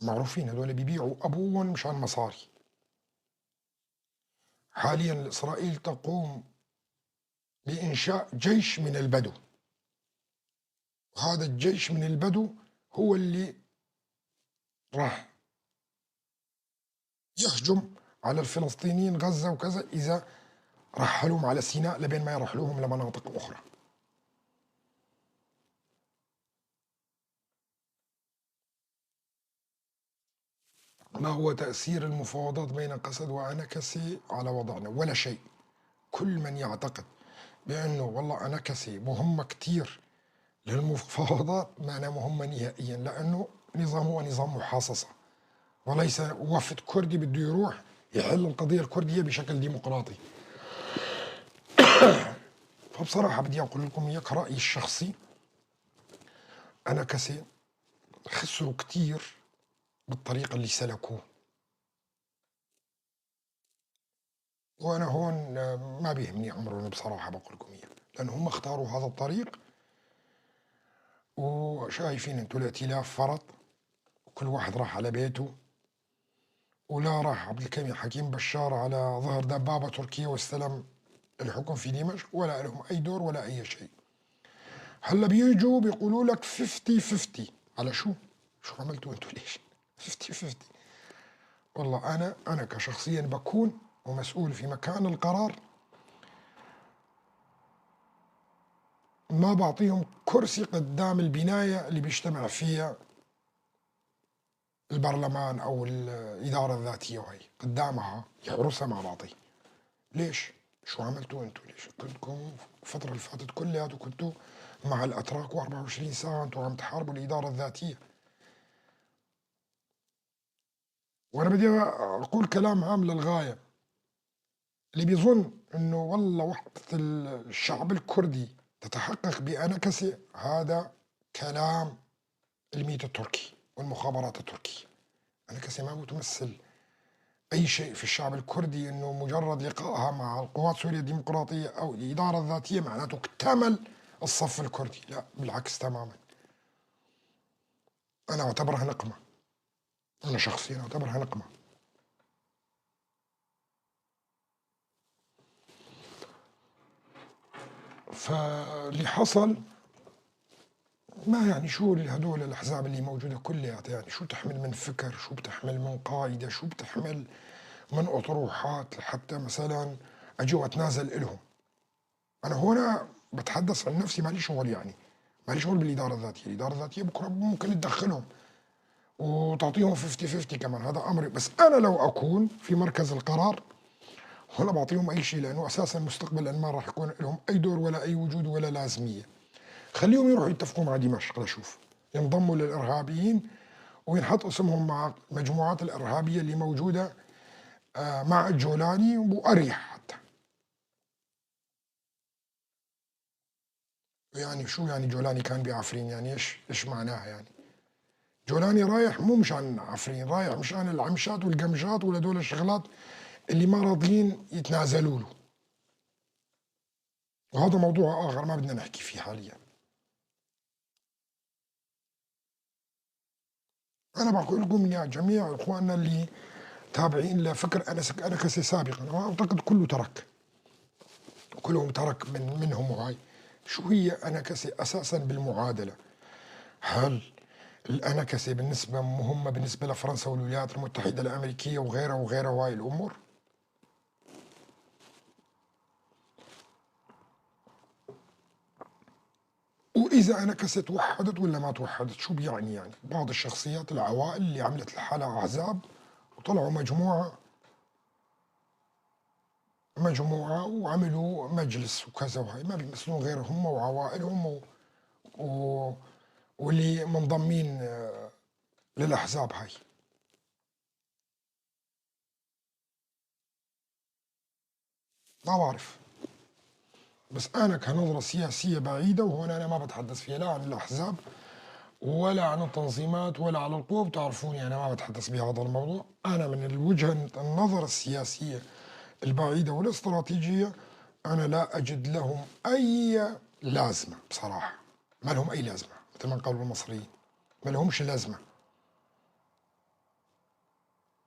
معروفين هذول بيبيعوا ابوهم مشان مصاري. حاليا اسرائيل تقوم بانشاء جيش من البدو، وهذا الجيش من البدو هو اللي راح يهجم على الفلسطينيين غزة وكذا إذا رحلوهم على سيناء لبين ما يرحلوهم لمناطق أخرى. ما هو تأثير المفاوضات بين قسد وأنكسي على وضعنا؟ ولا شيء. كل من يعتقد بأنه والله أنكسي مهمة كتير للمفاوضات، ما مهمة نهائيا، لأنه نظام هو نظام محاصصة وليس وفد كردي بده يروح يحل القضية الكردية بشكل ديمقراطي. فبصراحة بدي أقول لكم إياه كرأيي الشخصي، أنكسي خسروا كتير بالطريقة اللي سلكوه، وأنا هون ما بيهمني أمرهم بصراحة، بقول لكم إياه، لأن هم اختاروا هذا الطريق، وشايفين انتو الائتلاف فرط وكل واحد راح على بيته، ولا راح عبد الكريم حكيم بشار على ظهر دبابة تركية واستلم الحكم في دمشق، ولا لهم أي دور ولا أي شيء. هلا بيجوا بيقولوا لك 50-50، على شو؟ شو عملتوا انتوا ليش؟ 50-50. والله أنا كشخصيا بكون ومسؤول في مكان القرار، ما بعطيهم كرسي قدام البناية اللي بيجتمع فيها البرلمان أو الإدارة الذاتية، وهي قدامها يحرسها ما بعطيه. ليش؟ شو عملتوا انتوا؟ ليش؟ كنتكم الفترة اللي فاتت كلها كنتوا مع الأتراك و24 ساعة انتوا عم تحاربوا الإدارة الذاتية. وأنا بدي أقول كلام عام للغاية، اللي بيظن إنه والله وحدة الشعب الكردي تتحقق بأنكسة، هذا كلام الميت التركي والمخابرات التركية. أنكسة ما بتمثل أي شيء في الشعب الكردي، إنه مجرد لقائها مع القوات سوريا الديمقراطية أو الإدارة الذاتية معناته اكتمل الصف الكردي، لا بالعكس تماما. أنا أعتبرها نقمة، أنا شخصيا أعتبرها نقمة. فاللي حصل ما يعني شو هدول الأحزاب اللي موجودة كلها، يعني شو تحمل من فكر، شو بتحمل من قاعدة، شو بتحمل من أطروحات حتى مثلا أجي وأتنازل إلهم. أنا هنا بتحدث عن نفسي، مالي شغل يعني، مالي شغل بالإدارة الذاتية. الإدارة الذاتية بكرة ممكن تدخلهم وتعطيهم 50-50 كمان، هذا أمري. بس أنا لو أكون في مركز القرار ولا بعطيهم أي شيء، لأنه أساسا مستقبلا ما راح يكون لهم أي دور ولا أي وجود ولا لازمية. خليهم يروحوا يتفقوا مع دمشق لشوف، ينضموا للإرهابيين وينحط اسمهم مع المجموعات الإرهابية اللي موجودة مع الجولاني، وأريح حتى. يعني شو يعني جولاني كان بعفرين؟ يعني إيش معناها يعني؟ جولاني رايح مو مشان عفرين، رايح مشان العمشات والقمشات وهدول الشغلات اللي ما راضيين يتنازلوا له. وهذا موضوع آخر ما بدنا نحكي فيه حاليا. أنا بقول لكم يا جميع إخواننا اللي تابعين لفكر أنكسة سابقا، وأعتقد كله ترك، كلهم ترك منهم. وهاي شو هي أنكسة أساسا بالمعادلة؟ هل الأنكسة بالنسبة مهمة بالنسبة لفرنسا والولايات المتحدة الأمريكية وغيرها وغيرها وهاي الأمور؟ وإذا أنكسة توحدت ولا ما توحدت شو بيعني؟ يعني بعض الشخصيات العوائل اللي عملت لحالها أحزاب وطلعوا مجموعة وعملوا مجلس وكذا، وهي ما بيمثلون غير هم وعوائلهم واللي منضمين للأحزاب هاي. ما بعرف، بس أنا كنظرة سياسية بعيدة، وهون أنا ما بتحدث فيها لا عن الأحزاب ولا عن التنظيمات ولا على القوى، بتعرفوني أنا ما بتحدث بهذا الموضوع. أنا من الوجهة النظر السياسية البعيدة والاستراتيجية أنا لا أجد لهم أي لازمة بصراحة، ما لهم أي لازمة، مثل ما قالوا المصريين ما لهمش لازمة،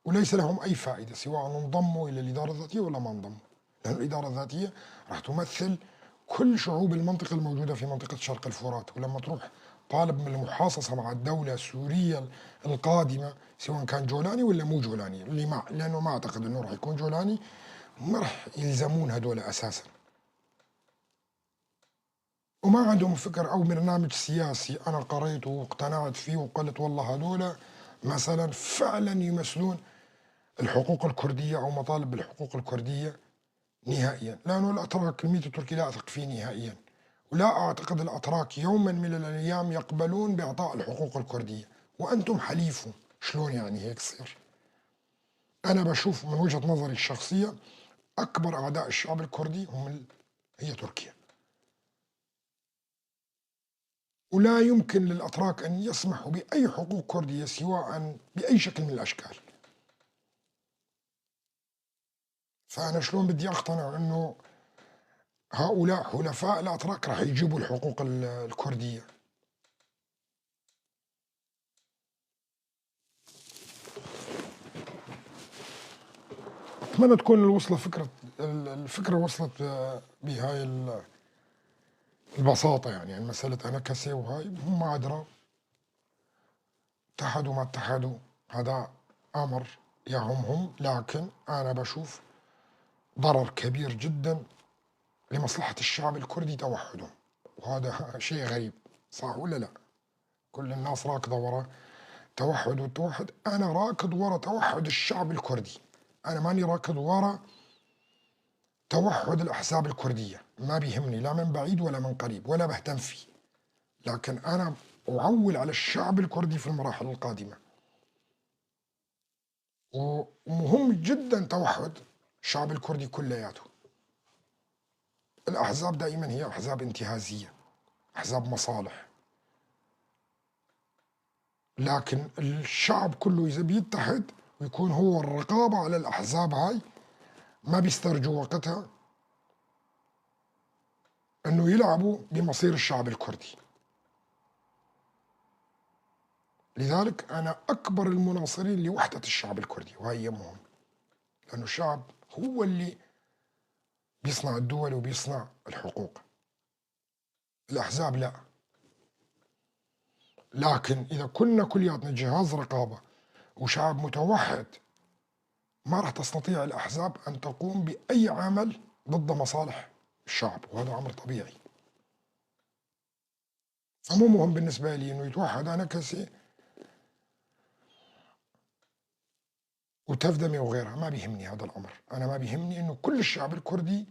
وليس لهم أي فائدة سواء انضموا إلى الإدارة الذاتية ولا ما انضموا، لأن الإدارة الذاتية راح تمثل كل شعوب المنطقة الموجودة في منطقة شرق الفرات. ولما تروح طالب من المحاصصة مع الدولة السورية القادمة سواء كان جولاني ولا مو جولاني، اللي ما لأنه ما أعتقد أنه راح يكون جولاني، ما راح يلزمون هدول أساسا، وما عندهم فكر أو برنامج سياسي أنا قريته واقتنعت فيه وقلت والله هدول مثلا فعلا يمثلون الحقوق الكردية أو مطالب بالحقوق الكردية نهائيا. لأنه الأتراك الميت التركي لا أثق فيه نهائيا، ولا أعتقد الأتراك يوما من الأيام يقبلون بإعطاء الحقوق الكردية، وأنتم حليفهم. شلون يعني هيك يصير؟ أنا بشوف من وجهة نظري الشخصية أكبر أعداء الشعب الكردي هم هي تركيا، ولا يمكن للأتراك أن يسمحوا بأي حقوق كردية سواء بأي شكل من الأشكال. فأنا شلون بدي أقتنع أنه هؤلاء حلفاء الأتراك راح يجيبوا الحقوق الكردية؟ أتمنى تكون الوصلة فكرة الفكرة وصلت بهاي البساطة. يعني مسألة أنكسة وهاي هم أدرى، اتحدوا ما اتحدوا هذا أمر يهمهم، لكن أنا بشوف ضرر كبير جدا لمصلحة الشعب الكردي توحدهم، وهذا شيء غريب صح ولا لا؟ كل الناس راكضة ورا توحد والتوحد، أنا راكض ورا توحد الشعب الكردي، أنا ماني راكض ورا توحد الأحزاب الكردية، ما بيهمني لا من بعيد ولا من قريب ولا بهتم فيه، لكن أنا أعول على الشعب الكردي في المراحل القادمة. ومهم جدا توحد الشعب الكردي كلياته. الأحزاب دائما هي أحزاب انتهازية، أحزاب مصالح، لكن الشعب كله إذا بيتحد ويكون هو الرقابة على الأحزاب هاي ما بيسترجوا وقتها أنه يلعبوا بمصير الشعب الكردي. لذلك أنا أكبر المناصرين لوحدة الشعب الكردي، وهي مهم، لأنه الشعب هو اللي بيصنع الدول وبيصنع الحقوق، الأحزاب لا. لكن إذا كنا كلياتنا جهاز رقابة وشعب متوحد ما راح تستطيع الأحزاب أن تقوم بأي عمل ضد مصالح الشعب، وهذا أمر طبيعي. فمو مهم بالنسبة لي إنه يتوحد أنكسة وتفدمي وغيرها، ما بيهمني هذا الأمر. أنا ما بيهمني إنه كل الشعب الكردي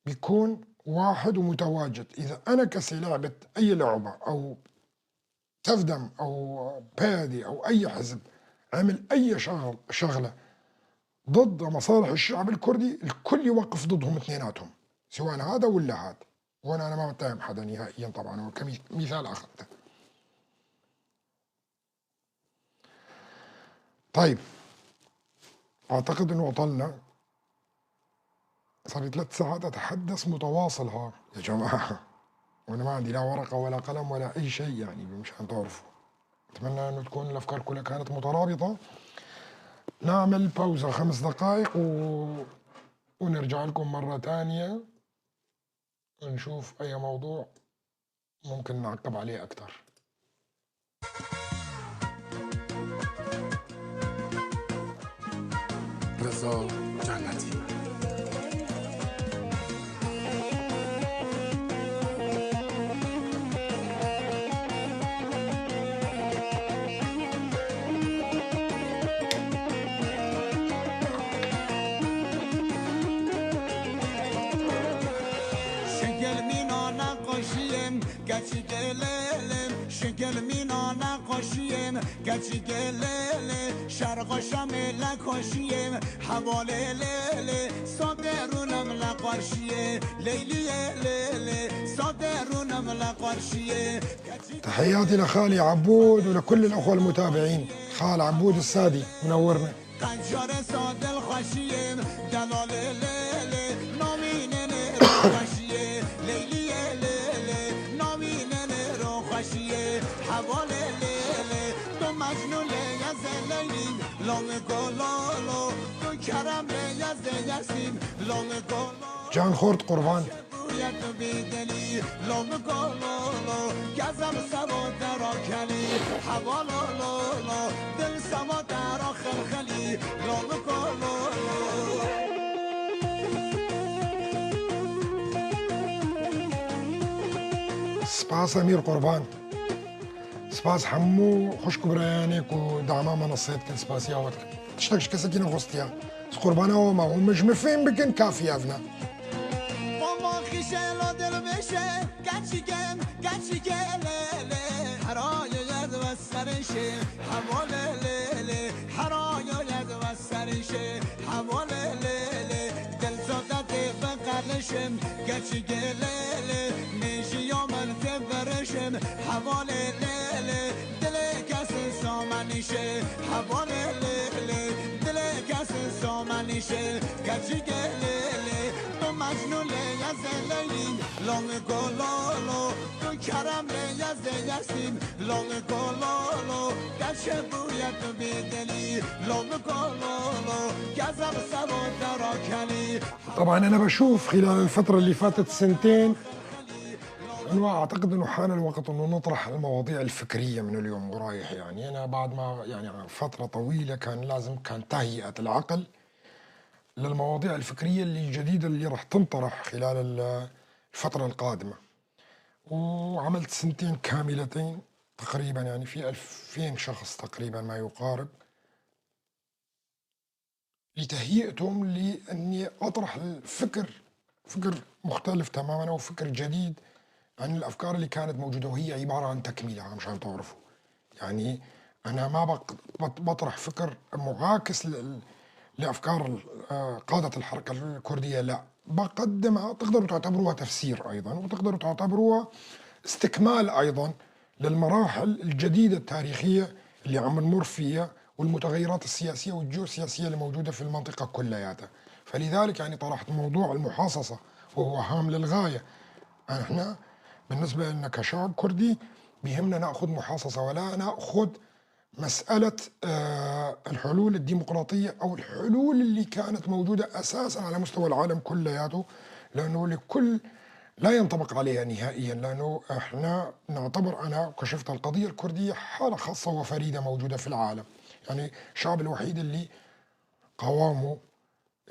بيكون واحد ومتواجد. إذا أنكسة لعبت أي لعبة أو تفدم أو بادي أو أي حزب عمل أي شغلة ضد مصالح الشعب الكردي، الكل يوقف ضدهم اثنيناتهم، سواء هذا ولا هذا. وأنا أنا ما بتهم حدا نهائيا طبعا، هو كمثال أخذته. طيب، أعتقد أنه وصلنا، صار لي 3 ساعات أتحدث متواصل ها يا جماعة، وأنا ما عندي لا ورقة ولا قلم ولا أي شيء، يعني مشان تعرفوا. أتمنى أنه تكون الأفكار كلها كانت مترابطة. نعمل باوزة 5 دقائق ونرجع لكم مرة تانية ونشوف أي موضوع ممكن نعقب عليه أكثر. رضا جنتی. شکل مینا نقاشیم گچی گلیلی شرق و شام لکاشیم حواله لیلی ساده رونم لقارشیه لیلی لیلی ساده رونم لقارشیه. تحياتي لخالي عبود ولكل الأخوة المتابعين. خال عبود السادي منورنا. قنجار ساده الخشیم دلال لیلی نامینه رو لیلی لیلی نامینه رو خشیه حواله لیلی تو مجنون لیز لیلی لام گلالو تو کرم لیز یسیم لام گلالو جان خورد قربان. تو بیدلی لام گلالو گزم سوا درا کلی حوالالو دل سوا درا خلخلی لام گلالو. سپاس امیر قربان، سپاس حمو خوشك بريانك ودعما منصتك سپاس ياوتك تشتكش كسكين غصتيا قربان وما هو مش مفهم بكن كافي افنا. ماما خیشه لا دل بشه گچیگم گچیگه لیلی هرای ید و سرشه حواله لیلی هرای ید و سرشه حواله لیلی دل زادت بقلشم گچیگه لیلی میشی یا من تبرشم حواله لیلی دل کس سامنیشه حواله لیلی دل کس سامنیشه گچیگه لیلی تو مجنون لیز لیلی لام گلالو تو کرم لیز یسیم لام گلالو گچه بوید بیدلی لام گلالو گزم سوا درا کلی. طبعا انا بشوف خلال الفترة اللي فاتت سنتين انه اعتقد انه حان الوقت انه نطرح المواضيع الفكرية من اليوم ورايح. يعني انا بعد ما يعني فترة طويلة كان لازم كان تهيئة العقل للمواضيع الفكرية اللي الجديدة اللي راح تنطرح خلال الفترة القادمة، وعملت سنتين كاملتين تقريبا، يعني في 2000 شخص تقريبا ما يقارب، لتهيئتهم لأني أطرح الفكر، فكر مختلف تماما أو فكر جديد عن الأفكار اللي كانت موجودة، وهي عبارة عن تكملة مشان تعرفوا. يعني أنا ما بطرح فكر معاكس لأفكار قادة الحركة الكردية، لا، بقدمها، تقدروا تعتبروها تفسير أيضا، وتقدروا تعتبروها استكمال أيضا للمراحل الجديدة التاريخية اللي عم نمر فيها والمتغيرات السياسية والجيوسياسية اللي موجودة في المنطقة كلياتها. فلذلك يعني طرحت موضوع المحاصصة وهو هام للغاية. احنا بالنسبة لنا كشعب كردي بيهمنا نأخذ محاصصة ولا نأخذ مسألة الحلول الديمقراطية أو الحلول اللي كانت موجودة أساسا على مستوى العالم كلياته، لأنه لكل لا ينطبق عليها نهائيا، لأنه احنا نعتبر، أنا كشفت القضية الكردية حالة خاصة وفريدة موجودة في العالم. يعني الشعب الوحيد اللي قوامه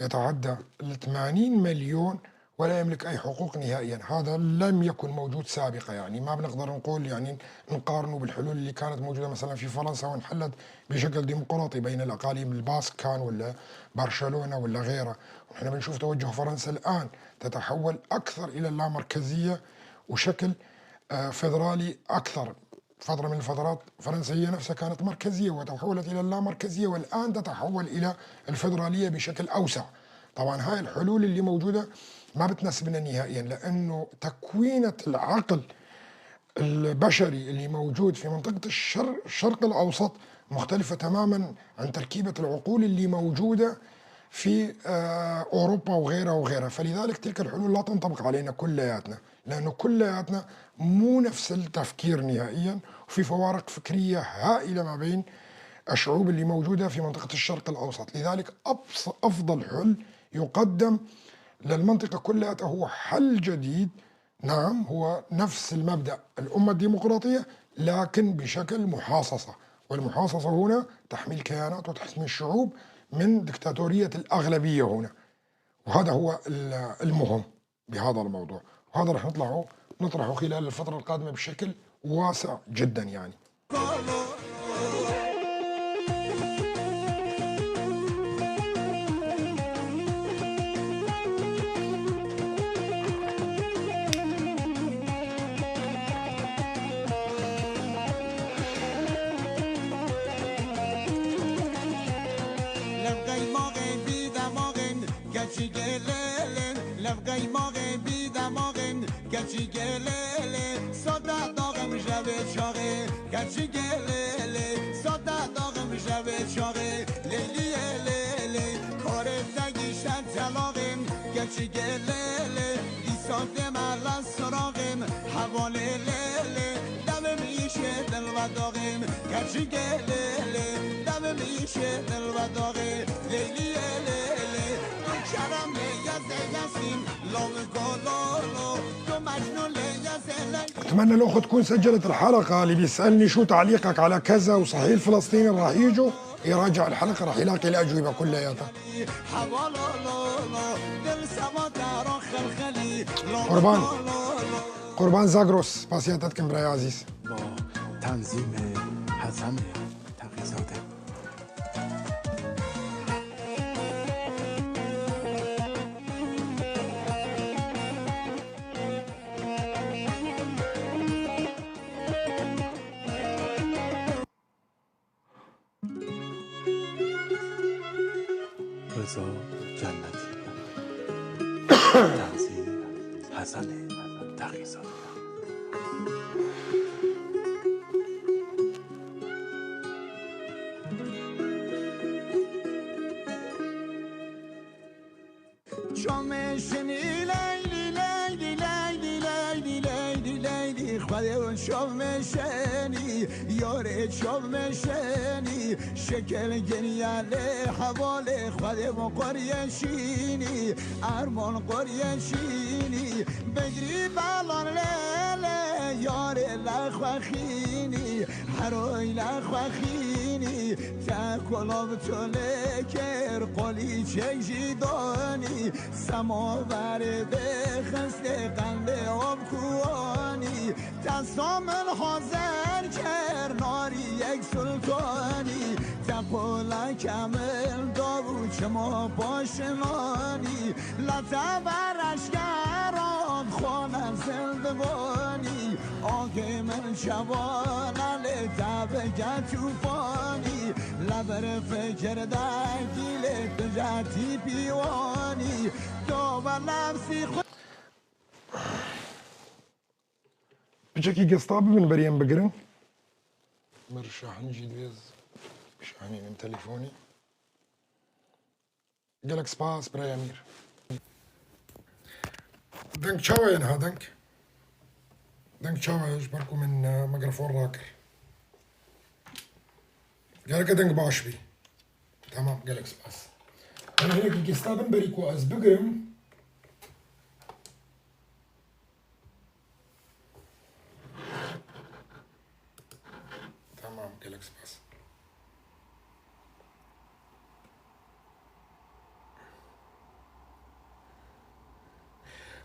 يتعدى ال 80 مليون ولا يملك أي حقوق نهائيا، هذا لم يكن موجود سابقا. يعني ما بنقدر نقول يعني نقارنه بالحلول اللي كانت موجودة مثلا في فرنسا وانحلت بشكل ديمقراطي بين الأقاليم الباسك كان ولا برشلونة ولا غيرها. ونحن بنشوف توجه فرنسا الآن تتحول أكثر إلى اللامركزية وشكل فيدرالي أكثر. فترة من الفترات فرنسا هي نفسها كانت مركزية وتحولت إلى اللامركزية، والآن تتحول إلى الفيدرالية بشكل أوسع. طبعا هاي الحلول اللي موجودة ما بتناسبنا نهائيا، لأنه تكوينة العقل البشري اللي موجود في منطقة الشرق الأوسط مختلفة تماما عن تركيبة العقول اللي موجودة في أوروبا وغيرها وغيرها. فلذلك تلك الحلول لا تنطبق علينا كلياتنا، لأنه كلياتنا مو نفس التفكير نهائيا، وفي فوارق فكرية هائلة ما بين الشعوب اللي موجودة في منطقة الشرق الأوسط. لذلك أفضل حل يقدم للمنطقة كلها هو حل جديد، نعم هو نفس المبدأ الأمة الديمقراطية، لكن بشكل محاصصة، والمحاصصة هنا تحمي الكيانات وتحمي الشعوب من دكتاتورية الأغلبية هنا، وهذا هو المهم بهذا الموضوع، وهذا رح نطرحه خلال الفترة القادمة بشكل واسع جدا يعني. أتمنى الأخت تكون سجلت الحلقة. اللي بيسألني شو تعليقك على كذا وصحيح الفلسطيني راح يجوا يراجع الحلقة، راح يلاقي الأجوبة كلياتها. قربان قربان زاغروس باسياتتكم براي عزيز. تنظيم حسن تقی‌زاده. رضا جنتی. تنظیم حسن تقی‌زاده. شکل گریاله حواله خود و قریه شینی ارمان قریه شینی بگری بالان لیله یار لخوخینی هروی لخوخینی تکلاب تله کر قلی چه دانی سماور بخست قند آب کوانی دستام حاضر کر ناری یک سلطانی تقول کمل داو چما باشمانی لطبرش گران خانم زندگانی آگه من شوانه لطب توفانی لبر فکر دگیل دجاتی پیوانی دو نفسی خود بجاكي قصطابي من بريم بقرن مرشح نجي دويز شحني من تليفوني قالك سباس براي امير دنك شاوين ها دنك دنك شاوين جبركو من ميكروفون راكر قالك دنك باش بي تمام قالك سباس انا هناك قصطابن بريكو از بقرم تمام قالك سباس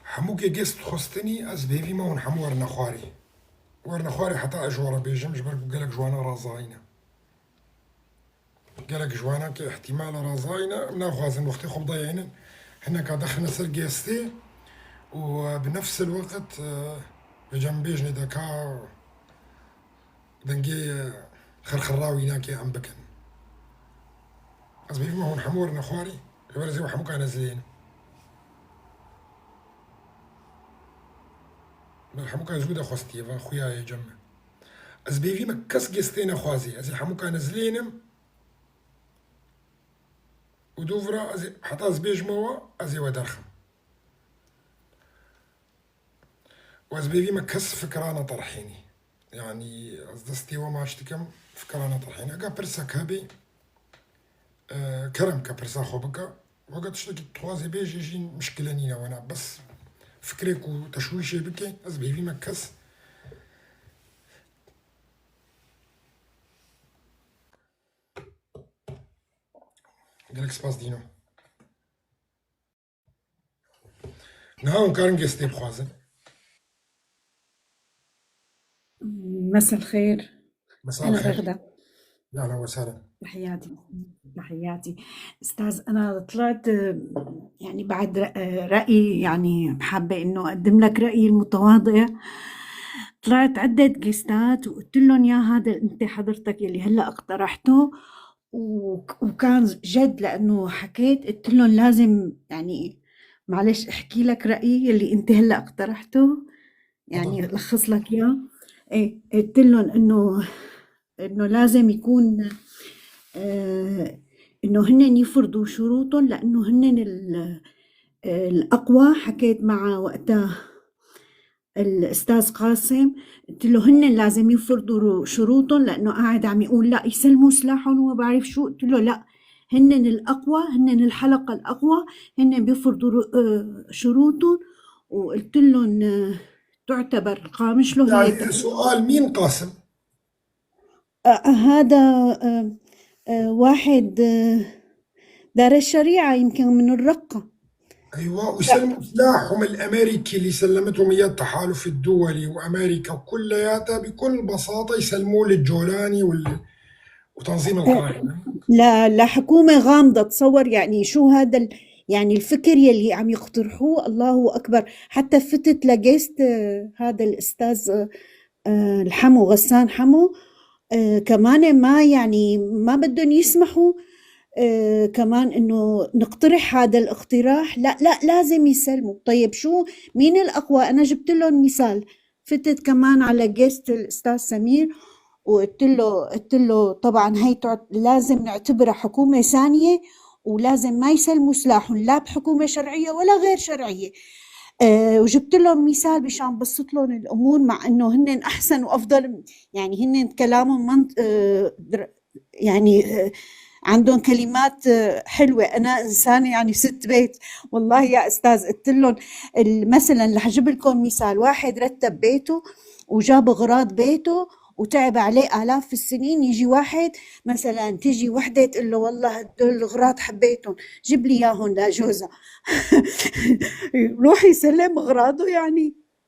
حموكي جست خستني از بيفي ما ون حمو ورنا خواري ورنا خواري حتى اجورا بيجم جبرك قالك جوانا رازاينا قالك جوانا كي احتمال رازاينا ناخذ وقتي خب ضيعين هنا دخلنا سر جيستي وبنفس الوقت بجنبيجني دكا دنجي خرخراوي ناكي ام بكن از بيفي ما هون حمو ورنا خواري جبر زي حموكا نزلين مرحبا زوده خوستي خويا يا جمع Ez bi hêvî me kes gestê nexwazê. Ez ê hemûka nezilênim û dûvira ez ê heta ez bêjime we ez ê we derxim. Û ez bi hêvî me kes fikra neterhênî. Yanî ez destê we maç dikim fikra neterhênî. Ega pirsek hebê kerem ke pirsa xwe bike. Weke tiştekî tu dixwazî bêjî jî mişkile nîne wena bes fikrê ku teşwîşê bike ez bi hêvî me kes Gelek spas Dîno. Niha hûn karin gestê bixwazin. مساء الخير. مساء أنا الخير. رغدة. أهلا وسهلا. تحياتي تحياتي أستاذ. أنا طلعت يعني بعد رأيي، يعني حابة إنه أقدم لك رأيي المتواضع. طلعت عدة جيستات وقلت لهم يا هذا أنت حضرتك يلي هلأ اقترحته، وكان جد لأنه حكيت قلت لهم لازم يعني معلش أحكي لك رأيي يلي أنت هلأ اقترحته، يعني تفضل. لخص لك إياه. إيه، قلت لهم إنه لازم يكون إنه هن يفرضوا شروطهم لأنه هن الأقوى. حكيت مع وقتها الأستاذ قاسم، قلت له هن لازم يفرضوا شروطهم لأنه قاعد عم يقول لا يسلموا سلاحهم وما بعرف شو. قلت له لا، هن الأقوى، هن الحلقة الأقوى، هن بيفرضوا شروطهم. وقلت لهم تعتبر قامش له هي يعني سؤال، مين قاسم؟ هذا واحد دار الشريعة يمكن من الرقة. ايوه، ويسلموا سلاحهم الامريكي اللي سلمتهم اياه التحالف الدولي وامريكا وكلياتها بكل بساطه يسلموه للجولاني وتنظيم القاعده. لا لا، حكومة غامضة. تصور يعني شو هذا يعني الفكر يلي عم يقترحوه، الله أكبر. حتى فتت لقيت هذا الأستاذ الحمو غسان حمو، كمان ما يعني ما بدهم يسمحوا كمان إنه نقترح هذا الاقتراح. لا لا، لازم يسلموا. طيب شو مين الأقوى؟ أنا جبت لهم مثال. فتت كمان على guest الأستاذ سمير وقلت له، قلت له طبعا هي لازم نعتبرها حكومة ثانية، ولازم ما يسلموا سلاحهم لا بحكومة شرعية ولا غير شرعية. وجبت لهم مثال مشان بسط لهم الأمور، مع إنه هن أحسن وأفضل، يعني هن كلامهم يعني عندهم كلمات حلوة. أنا إنسانة يعني ست بيت، والله يا أستاذ. قلت لهم مثلا رح أجيب لكم مثال، واحد رتب بيته وجاب أغراض بيته وتعب عليه آلاف السنين، يجي واحد مثلا تيجي وحدة تقول له والله هدول الأغراض حبيتهم، جيب لي إياهم لجوزها. روح يسلم أغراضه،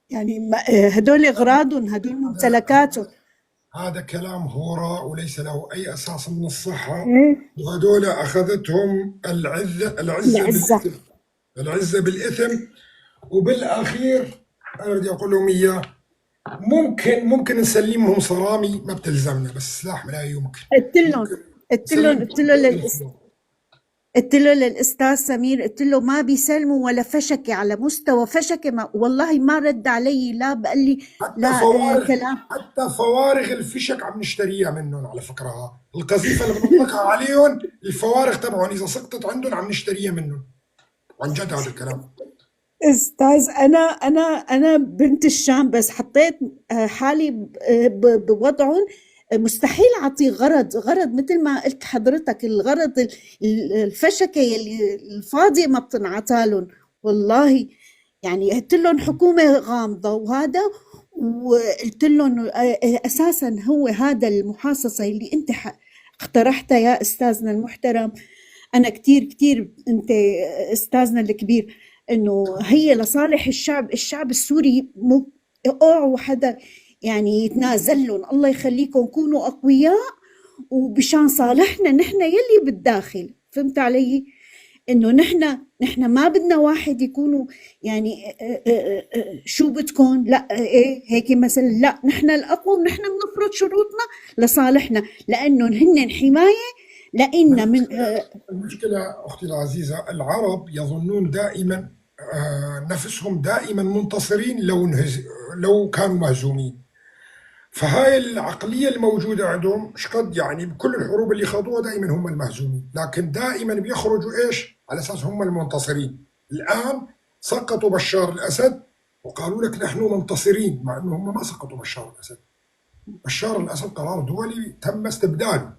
يعني هدول أغراضهم، هدول ممتلكاتهم. هذا كلام هراء وليس له اي اساس من الصحه. إيه؟ وهذول اخذتهم العزه، العزه العزة بالاثم، العزه بالاثم. وبالاخير انا بدي اقول لهم اياه، ممكن نسلمهم صرامي ما بتلزمنا، بس سلاح لا يمكن. قلت لهم ممكن قلت لهم نسلم قلت له قلت له للاستاذ سمير، قلت له ما بيسلموا ولا فشكه على مستوى فشكه، ما والله ما رد علي، لا بقال لي حتى لا فوارغ، كلام. حتى فوارغ الفشك عم نشتريها منهم على فكرة. القذيفة اللي بنطلقها عليهم الفوارغ تبعهم إذا سقطت عندهم عم نشتريها منهم. عن جد هذا الكلام. استاذ انا بنت الشام، بس حطيت حالي بوضعهم. مستحيل اعطي غرض مثل ما قلت حضرتك، الغرض الفشكه يلي الفاضيه ما بتنعطى لهم والله. يعني قلت لهم حكومه غامضه وهذا، وقلت لهم اساسا هو هذا المحاصصه اللي انت اقترحتها يا استاذنا المحترم. انا كتير كتير انت استاذنا الكبير، انه هي لصالح الشعب، الشعب السوري مو اوعوا حدا يعني يتنازل لهم، الله يخليكم كونوا اقوياء وبشان صالحنا نحن يلي بالداخل. فهمت علي؟ انه نحن ما بدنا واحد يكونوا يعني شو بدكم، لا ايه هيك مثلا، لا نحن الاقوى ونحن بنفرض شروطنا لصالحنا، لانه هن حمايه لإلنا من المشكلة أختي العزيزة، العرب يظنون دائما نفسهم دائما منتصرين لو كانوا مهزومين. فهاي العقلية الموجودة عندهم شقد يعني بكل الحروب اللي خاضوها دائما هم المهزومين، لكن دائما بيخرجوا ايش؟ على اساس هم المنتصرين. الآن سقطوا بشار الأسد وقالوا لك نحن منتصرين، مع انه هم ما سقطوا بشار الأسد. بشار الأسد قرار دولي تم استبداله،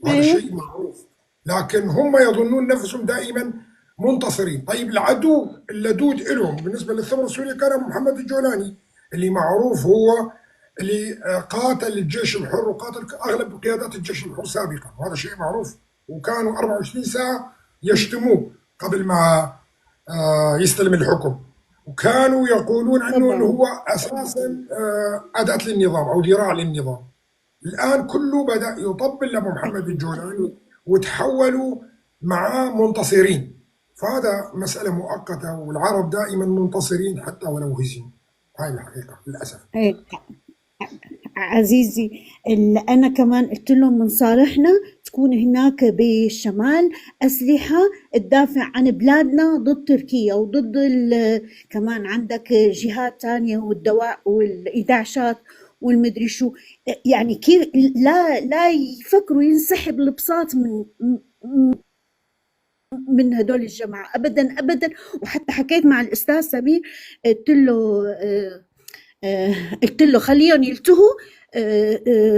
وهذا شيء معروف، لكن هم يظنون نفسهم دائما منتصرين. طيب العدو اللدود لهم بالنسبة للثورة السورية كان أبو محمد الجولاني، اللي معروف هو اللي قاتل الجيش الحر وقاتل أغلب قيادات الجيش الحر سابقا، وهذا شيء معروف، وكانوا 24 ساعة يشتموه قبل ما يستلم الحكم، وكانوا يقولون عنه أنه هو أساسا أداة للنظام أو ذراع للنظام. الآن كله بدأ يطبل لأبو محمد الجولاني وتحولوا معاه منتصرين. فهذا مسألة مؤقتة، والعرب دائما منتصرين حتى ولو هزموا، هاي الحقيقة للأسف. إيه، عزيزي، أنا كمان قلت لهم من صالحنا تكون هناك بالشمال أسلحة تدافع عن بلادنا ضد تركيا وضد كمان عندك جهات تانية والدواء والإدعشات والمدري شو، يعني كيف لا يفكروا ينسحب البساط من هدول الجماعة أبدا أبدا. وحتى حكيت مع الأستاذ سمير، قلت له خليهم يلتهوا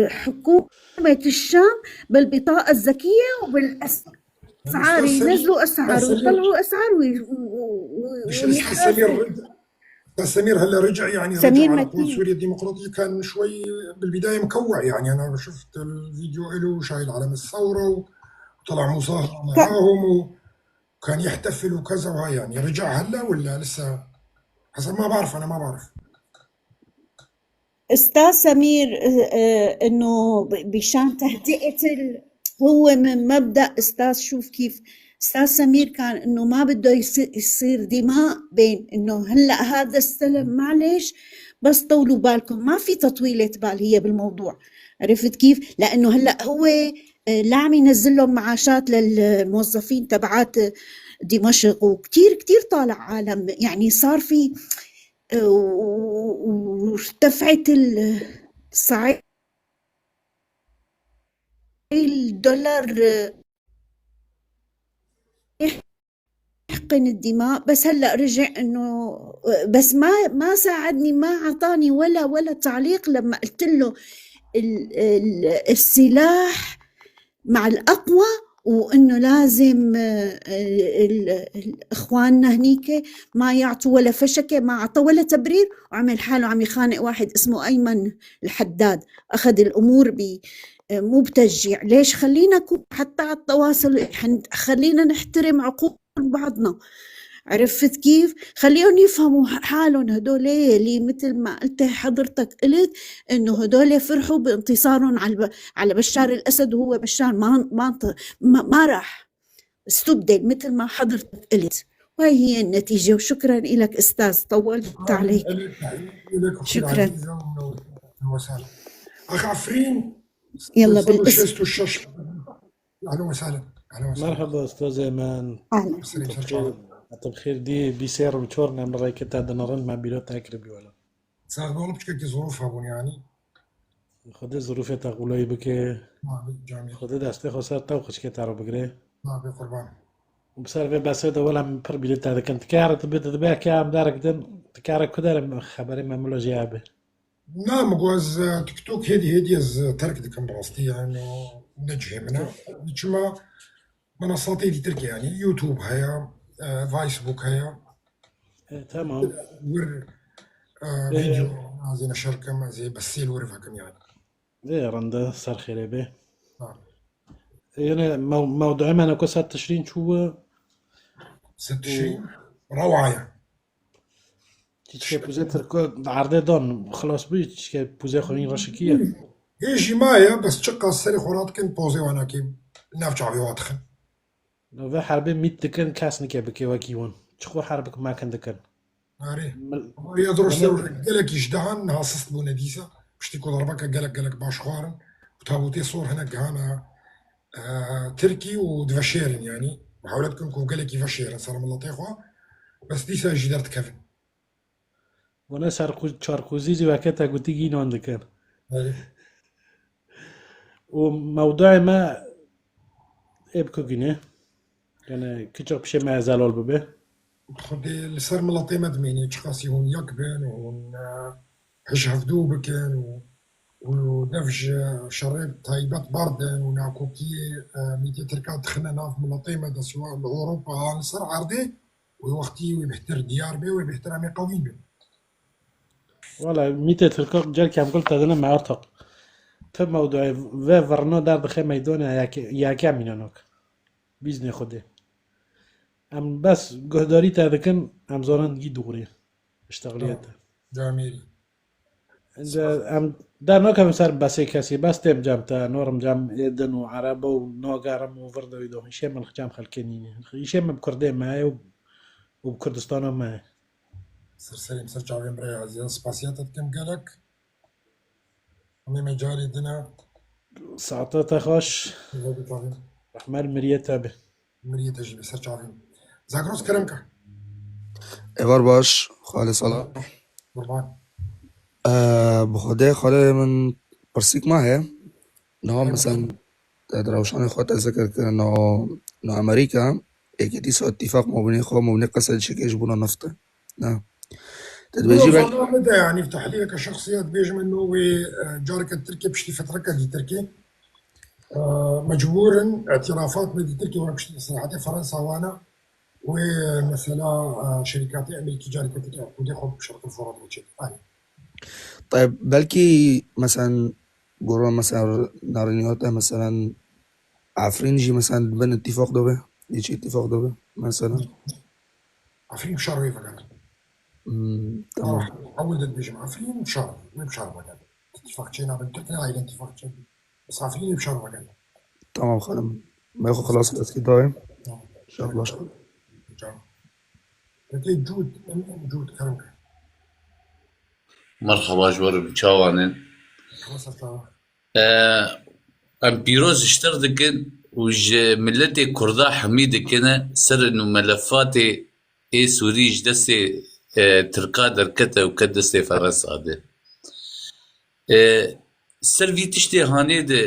حكومة الشام بالبطاقة الذكية وبالأسعار، ينزلوا أسعار ويطلعوا أسعار مش الأستاذ سمير، الأستاذ سمير هلا رجع، يعني رجع على قوات سوريا الديمقراطية، كان شوي بالبداية مكوع، يعني أنا شفت الفيديو له شايل علم الثورة وطلع مظاهرة معاهم وكان يحتفل وكذا وهاي، يعني رجع هلا ولا لسه؟ حسب ما بعرف، أنا ما بعرف. أستاذ سمير إنه بشان تهدئة هو من مبدأ أستاذ، شوف كيف أستاذ سمير كان إنه ما بده يصير دماء بين إنه هلأ هذا استلم، معلش بس طولوا بالكم، ما في تطويلة بال هي بالموضوع، عرفت كيف؟ لأنه هلأ هو لا عم ينزل لهم معاشات للموظفين تبعات دمشق، وكتير كتير طالع عالم، يعني صار في وارتفعت الصعيد الدولار يحقن الدماء. بس هلا رجع انه بس ما ساعدني، ما اعطاني ولا تعليق لما قلت له السلاح مع الاقوى، وانه لازم اخواننا هنيك ما يعطوا ولا فشكه، ما عطوا ولا تبرير، وعمل حاله عم يخانق واحد اسمه ايمن الحداد، اخذ الامور مو بتشجيع. ليش؟ خلينا نكون حتى على التواصل، خلينا نحترم عقول بعضنا، عرفت كيف؟ خليهم يفهموا حالهم هدول اللي مثل ما قلت حضرتك، قلت انه هدول فرحوا بانتصارهم على بشار الاسد، وهو بشار ما راح استبدل مثل ما حضرتك قلت، وهي هي النتيجة. وشكرا لك استاذ، طولت عليك. شكرا. وسهلا اخ عفرين. يلا بالاسم. اهلا وسهلا. اهلا وسهلا. مرحبا استاذ ايمان. اهلا. طب خير دي بيسير وتشورنا من رايك نرن مع بيلوت اكربي ولا صار والله بشكل ظروفها بون، يعني خد ظروف تقولي بك خد دست خسر تو خش كتارو بقري ما بقربان وبصير في بس هذا ولا بر بيلوت هذا كنت كارت بيت تبع كام دارك دن تكارك كدار خبري ما ملو جابه. نعم جواز تيك توك هدي هدي ترك دكم براستي، يعني نجي منها نجمع منصاتي دي تركيا، يعني يوتيوب هيا، فيسبوك هيا، تمام، ور فيديو زي شركة ما زي بسيل ورفاكم يعني ايه رندا صار خير به. نعم يعني موضوع ما انا كسر تشرين شو 6 تشرين روعة يعني تشكي بوزي تركو عرض دون خلاص بي تشكي بوزي خونين رشكية يجي مايا بس تشقى السري خورات كن بوزي وانا كي نافع بيواتخن لو حربي ميت دكن كاس نكي بكي واكيون تشخو حربك ما كان دكن اري يدرس قالك يجدعن هاصصت بونديسا باش تيكون ضربك قالك باش خوارن وتابوتي صور هناك هانا تركي ودفشيرن، يعني محاولتكم كون قالك يفشيرن صار من لطيخوا بس ديسا جدرت كفن وانا چارکوزی زی وقت گوتی گینان دکن. وموضوعي ما ابكو جنيه يعني كيتشوك بشي ما زالول ببه. خدي li ser miletê me dimîne çi qasî hûn yek bin û hûn hij hevdû bikin û dev ji şerê taybet berdin û nakokiyê mîtê Tirka dixine nav miletê me de siwa li Ewropa an li ser erdê wê wextî wê bêhtir diyar bê wê bêhtir em ê qewîn bin. والله ميتة تركا جال كام قلت هذا ما ارتق تم موضوع و ورنا در دخل ميدان يا كامينانوك بيزني خده ام بس گهداری تا دکن ام زارن گی دوری اشتغالیت. Camêrî. ام در ناکم سر بس کسی بس تیم جام تا نورم جام ایدن و عربه و ناگرم و ورده و ایدو ایشه من جام خلکنینه ایشه من بکرده ما و بکردستان ما. Ser serê ser çavên birayê ezîz spasiya te dikim gelek. Em ê mecarê dina ساعتات خوش. Vê çavên. رحمن مریت به. Miriyê te jî be ser çavên. Zagros kerem ke. Êvar baş, xalê sala. Qurban. Bi Xwedê xalê min pirsîk me heye. Niha mesela te di rewşanê xwe te zikir kir no Amerîka yekê dîsa îtîfaq mabînê xwe mabînê qesa çêkê ji bona nifte. Na. Te dibêjî belkî مدى يعني في تحليلك كشخصية تبيجم انه هو جارك التركي بشتي فترة دي تركي مجبور اعترافات من تركي وانا بشتي تصريحات فرنسا وانا ومثلا شركات امريكي جارك التركي عقود خب بشرق الفرات وشي. طيب belkî mesela gora mesela nariniyata mesela Efrîn jî mesela bin îtîfaq de be, çi îtîfaq de be mesela. عفرين بشار وين قال. تمام. اول ضد بيجم عفرين بشار وين بشار قال اتفاق شيء بين تركيا هاي اتفاق شيء بس عفرين بشار قال. تمام خالم ما ياخذ خلاص بس كده شاء الله شاء الله. جود جود كرمك. مرحبا جوار بچاوانن. خلاص Em pîroz ji te dikin û ji miletê Kurda hemî dikine ser û melefatê ê Sûrî ji destê Tirka derkete û ket destê Fransa de. Ser vî tiştê hanê de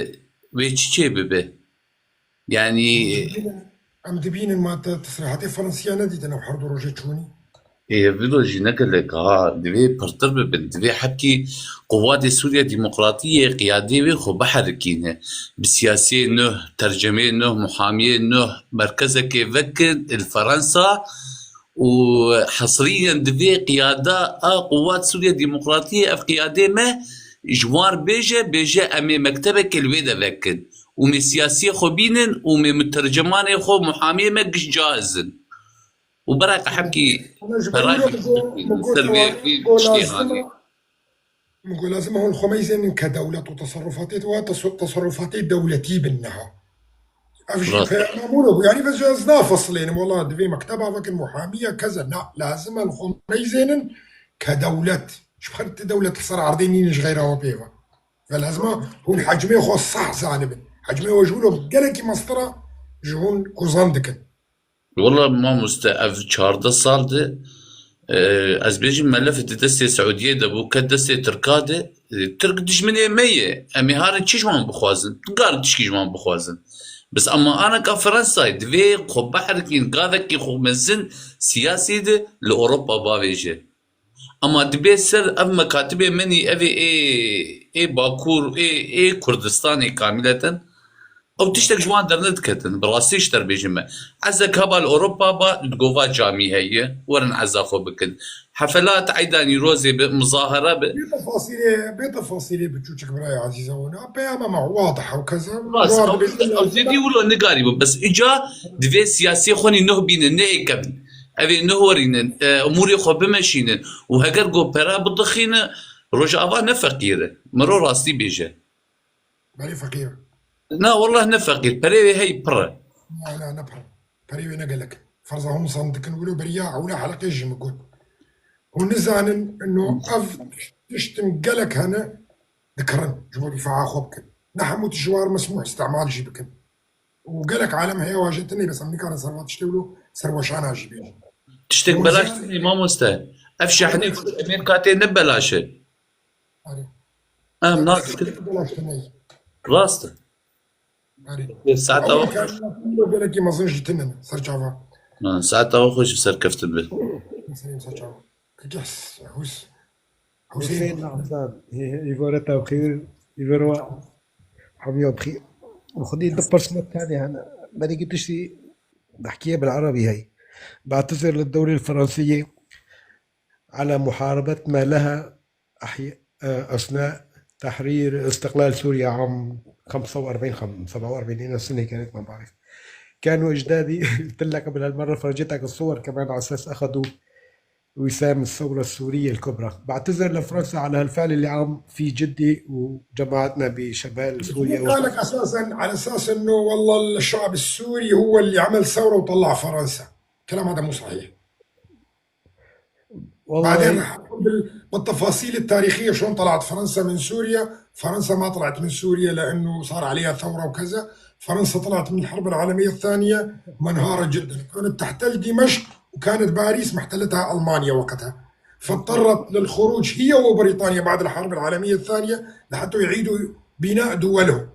wê çi çê bibe? Yani Em dibînin ma te تصريحات فرنسية nedîtin ew her du rojê çûnî. Vilo jî negelek ha divê pirtir bibin divê hepkî Quwatê Sûriya Demokratiyê qiyadê wê xwe biherikîne bi siyasiyê nuh, tercemeyê nuh, muhamiyê nuh merkezekê vekin li Fransa û hesriyen divê qiyada a Quwat Sûriya Demokratiyê ev qiyadê me ji wan bêje bêje em ê mektebekê li wê de vekin û me siyasiyê xwe bînin û me mutercemanê xwe muhamiyê me giş caiz in. û bereka hemkî أنا ji ber peray min got ser vê vî tiştê hanê. من قول لازم هو الخميزي كدولة وتصرفاتي وتصرفاتي دولتي بالنها. أفش راست. معمولة يعني بس جاز فصلين والله دفي مكتبة فك المحامية كذا لا لازم الخميزين كدولة شو خلت دولة صار عرضين غيرها وبيفا فلازم هو حجمي خو صح زانب حجمي وجوله قالك مسطرة جهون كوزان دكن. Wallah mamoste ev 14 sal de ez bêjim melefê di destê Siûdiyê de bû ket destê Tirka de Tirk dijminê me ye em ê harin çi ji wan bixwazin nikarin tişkî ji wan bixwazin bes ama aneka Fransayê divê xwe biherikîn gavekî xwe mezin siyasî de li Ewropa bavêje ama dibê ser ev mekatibê menî ev ê ê Bakur ê ê Kurdistanê kamîleten ew tiştek ji wan dernediketin bi rastî ji te me ezek heba li Ewropa ba digova camî heye werin eza xwe bikin hefelat eyda Nîrozê bi muzahara bi. بتفاصيل بتفاصيل بتشوشك براي عزيزة هنا بياما مع واضحة وكذا. Rast جوار ew zêdî wilo nikarî bû bes îca divê siyasiyê xwe nuh bînin neyêkevin ev ê nuh werînin umûrê xwe bimeşînin û heger got pera bidixîne Rojava ne feqîr e miro rastî bêje. بالي فقير. Na والله ne feqîr perê wê hey pir e. لا لا نبر بري نقلك فرضا هم صندوق نقولوا بريا ولا حلقة يجي مقول ونزان انه اف تشتم قلك هنا ذكرن جبوا دفاع خبك نحن جوار مسموح استعمال جيبكن وقالك عالم هي واجهتني بس امريكا انا سروات تشتولو سروشانا جيبين. Tiştek belaş tune mamoste ev şehnê ku Amerîka tê ne belaş e. Em nas dikin. بلاش تني Rast e. Saeta أول we كان xweş. قالك ما ظنش تنن سرچاوا Saeta we xweş bi serkeftin be. سليم سرچاوا كجحس هوس حسين حسين العصام إيفورتا بخير إيفوروا حمية بخير وخدي دبر سنة الثانية أنا ماني قلت شي بحكيها بالعربي هي بعتذر للدولة الفرنسية على محاربة ما لها أثناء تحرير استقلال سوريا عام 45 47 إلى السنة كانت ما بعرف. كانوا أجدادي قلت لك قبل هالمرة فرجيتك الصور كمان على أساس أخذوا وسام الثورة السورية الكبرى. بعتذر لفرنسا على هالفعل اللي عم في جدي وجماعتنا بشمال سوريا. قال لك اساسا على اساس انه والله الشعب السوري هو اللي عمل ثوره وطلع فرنسا، الكلام هذا مو صحيح. بعدين والله رح أدخل بالتفاصيل التاريخيه شلون طلعت فرنسا من سوريا. فرنسا ما طلعت من سوريا لانه صار عليها ثوره وكذا. فرنسا طلعت من الحرب العالميه الثانيه منهاره جدا، كانت تحتل دمشق وكانت باريس محتلتها المانيا وقتها، فاضطرت للخروج هي وبريطانيا بعد الحرب العالميه الثانيه لحتى يعيدوا بناء دولهم.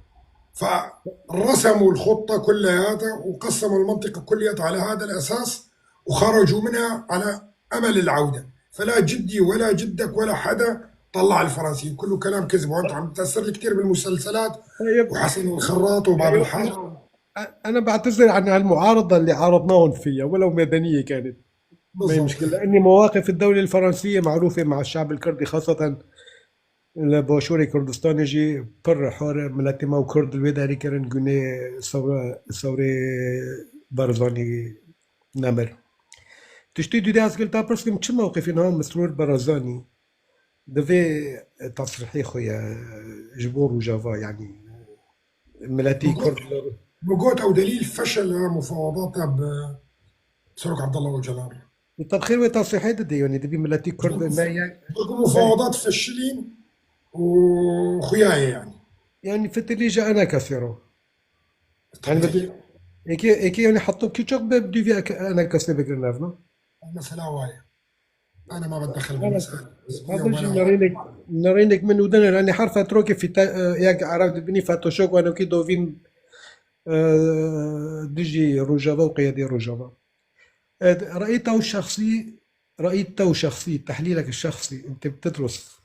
فرسموا الخطة كلياتها وقسموا المنطقة كلياتها على هذا الأساس وخرجوا منها على أمل العودة. فلا جدي ولا جدك ولا حدا طلع الفرنسيين، كله كلام كذب. وأنت عم تأثر لي كثير بالمسلسلات طيب وحسن الخراط وباب الحارة. أنا بعتذر عن هالمعارضة اللي عارضناهم فيها ولو مدنية كانت، ما هي بالضبط. مشكلة، لأن مواقف الدولة الفرنسية معروفة مع الشعب الكردي، خاصة الباشوري كردستان يجي بر حور ملاتي ما وكرد الويداري كرن جوني ثورة ثورة برزاني نمر تشتي دي داس قلت برسم شو موقف إنهم مسرور برزاني دفي تصريحي خويا جبور وجافا يعني ملاتي كرد. بقوت أو دليل فشل مفاوضاتها بسلوك عبد الله وجلال. طب خير وتصريحات دي يعني دبي ملاتي كرد ما يعني مفاوضات فشلين وخيايا يعني يعني في التليجة أنا كثيرة يعني بدي إيكي إيكي يعني حطوا كي تشوك بدي في أنا كسر بكرنافنا مسألة واية أنا ما بتدخل بالمسألة هذا الشيء نرينك نرينك من ودنا لأني حرفة تروكي في ياك عرفت بني فاتوشوك وأنا كي دوفين ديجي روجافا وقيادي روجافا. رأيته الشخصي، رأيته شخصي، تحليلك الشخصي، أنت بتدرس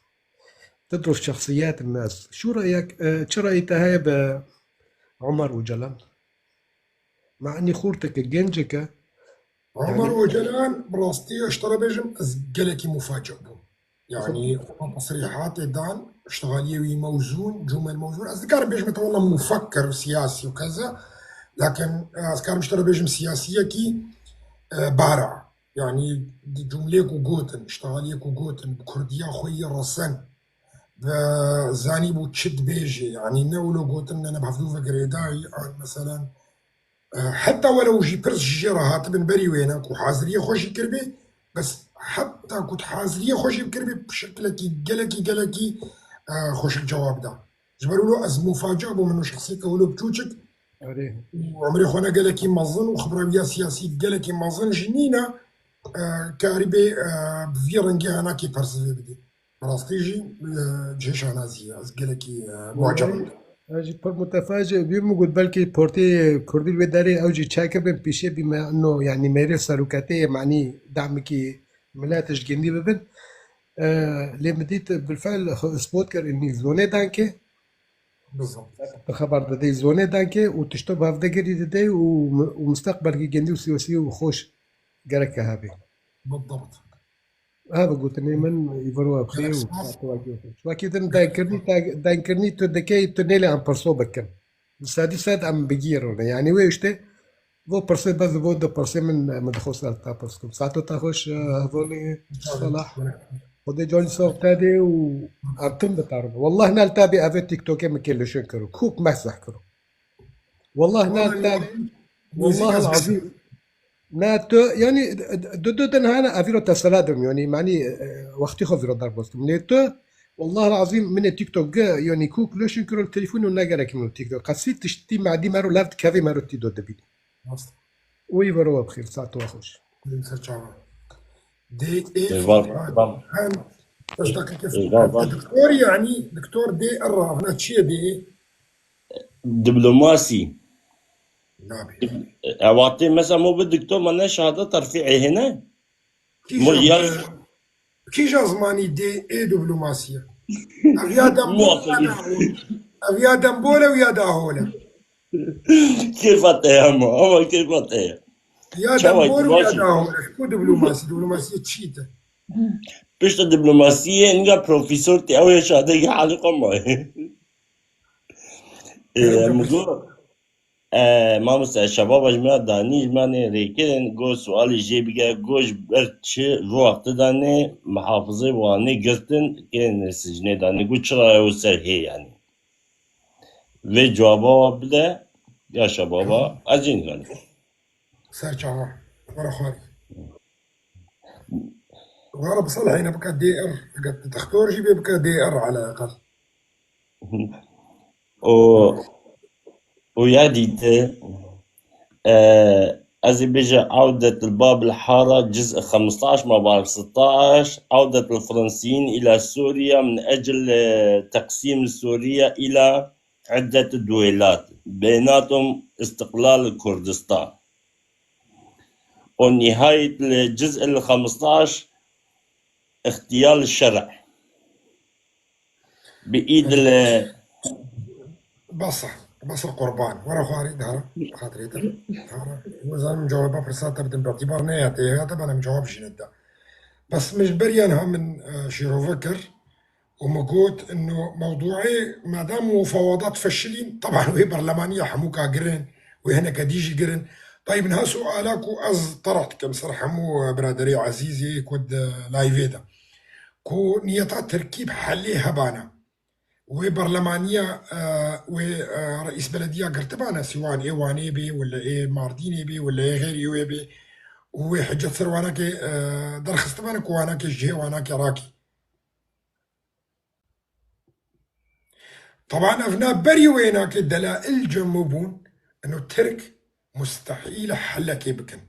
تدرس شخصيات الناس، شو رأيك شو رأيك هاي بعمر وجلال؟ مع أني خورتك جنجك عمر وجلال براستي اشترى بيجم ازقلكي مفاجئ بو يعني تصريحات دان اشتغالية موزون جمل موزون أذكر بيجم والله مفكر سياسي وكذا، لكن أذكر اشترى بيجم سياسية كي بارع يعني جمليك وجوتن اشتغاليك وجوتن بكردية خويا رسن زاني بو تشد بيجي يعني نولو جوتن أنا بحفظو فكريداي مثلا حتى ولو جي برس جي راه بن بري وينك وحازرية خوشي كربي، بس حتى كنت حازرية خوشي بكربي بشكل كي قلكي قلكي خوش الجواب ده جبروا له از مفاجأة بو منه شخصية كولو بتوچك وعمري خونا قالك مظن وخبراوية سياسي قالك مظن جنينة كاربي بفي رنجي انا كي برسيفي بدي براستيجي جيش انا زي قالك معجب. أجي بر متفاجئ بيوم قلت بلكي بورتي كردي الوداري أو جي تشاكر بن بيشي بما أنه يعني ميري ساروكاتي معني دعمك ملاتش جندي ببن ليه مديت بالفعل سبوت كر إني زوني دانكي بالضبط خبر ددي زوني دانكي وتشتبه في دقري ددي ومستقبل جندي وسياسي وخوش جرك هابي بالضبط. هذا قلت إني من يفروا بخير وأكيد دانكرني دانكرني تدكي تنيلي أم برسو بكن سادي ساد أم بجيرون يعني ويشتي بو برسي بس بو دو برسي من مدخوص تا برسكم ساعتو تاخوش هذولي صلاح خدي جون سوق تادي و أنتم بتعرفوا والله نال تابي أفي تيك توك ما كل شنكرو كوك مسح كرو والله نال تابي والله العظيم ناتو يعني دو دو هنا افيرو تسلادم يعني معني وقتي خو ضرب نيتو والله العظيم من تيك توك يعني كوك لوش نكرو التليفون ونقرا من تيك توك قصيت تشتي مع دي مارو لافت كافي مارو تي دو دبي وي برو بخير ساعته واخوش دي اي بس دقيقة غلط. دكتور يعني دكتور دي ار هنا تشي دي إيه؟ دبلوماسي. نابي. أعطي مثلا مو بالدكتور ما شهادة ترفيعي هنا. مو يا كي زماني دي اي دبلوماسية؟ أفيا دمبولا أفيا دمبولا ويا داهولا. كيف أطيع هو كيف أطيع يا دمبولا ويا داهولا. شكو دبلوماسي؟ دبلوماسية تشيتا. پشت دبلوماسية إنجا بروفيسور تي أو شهادة حالي قمة. مقول مامۆستا شەباب ژمە دانیژمانێ رێکردن گۆ سوالی ژێ بگە گۆش بەر چ وەختدانێ محافظەی وانێ گرتن کرن سجنێ دانێ گو چرا سەر هەیە yani vê cewaba bide ya şebaba ez jê nikarim. سەر چاوە وەرە خواري وەرە بصلح هنا بك دي ار دكتور جيبي بك دي ار على الاقل. و ويا ديت أزي بيجي عودة الباب الحارة جزء 15 ما بعرف 16 عودة الفرنسيين إلى سوريا من أجل تقسيم سوريا إلى عدة دويلات بيناتهم استقلال كردستان. ونهاية الجزء ال 15 اغتيال الشرع بإيد ال بصح بس القربان. ورا خواري دهرة خاطري دهرة وزان مجاوبة فرصات تبدأ باعتبار نياتي هذا أنا مجاوب ندا بس مش بريانها من شيروفكر ومقوت إنه موضوعي ما دام مفاوضات فشلين طبعا وهي برلمانية حموكا قرن وهنا كديجي قرن. طيب نها سؤالك وأز طرحت كم صراحة مو برادري عزيزي كود لايفيدا. كو نيتا تركيب حلي هبانا. وبرلمانية ورئيس بلدية قرتبانا سواء إيه واني بي ولا إيه مارديني بي ولا إيه غيري بي. وحجة سروانك درخستبانك وانك جهي وانك راكي. طبعا أفنا بري وينك دلائل جمبون إنه الترك مستحيل حلك بكن.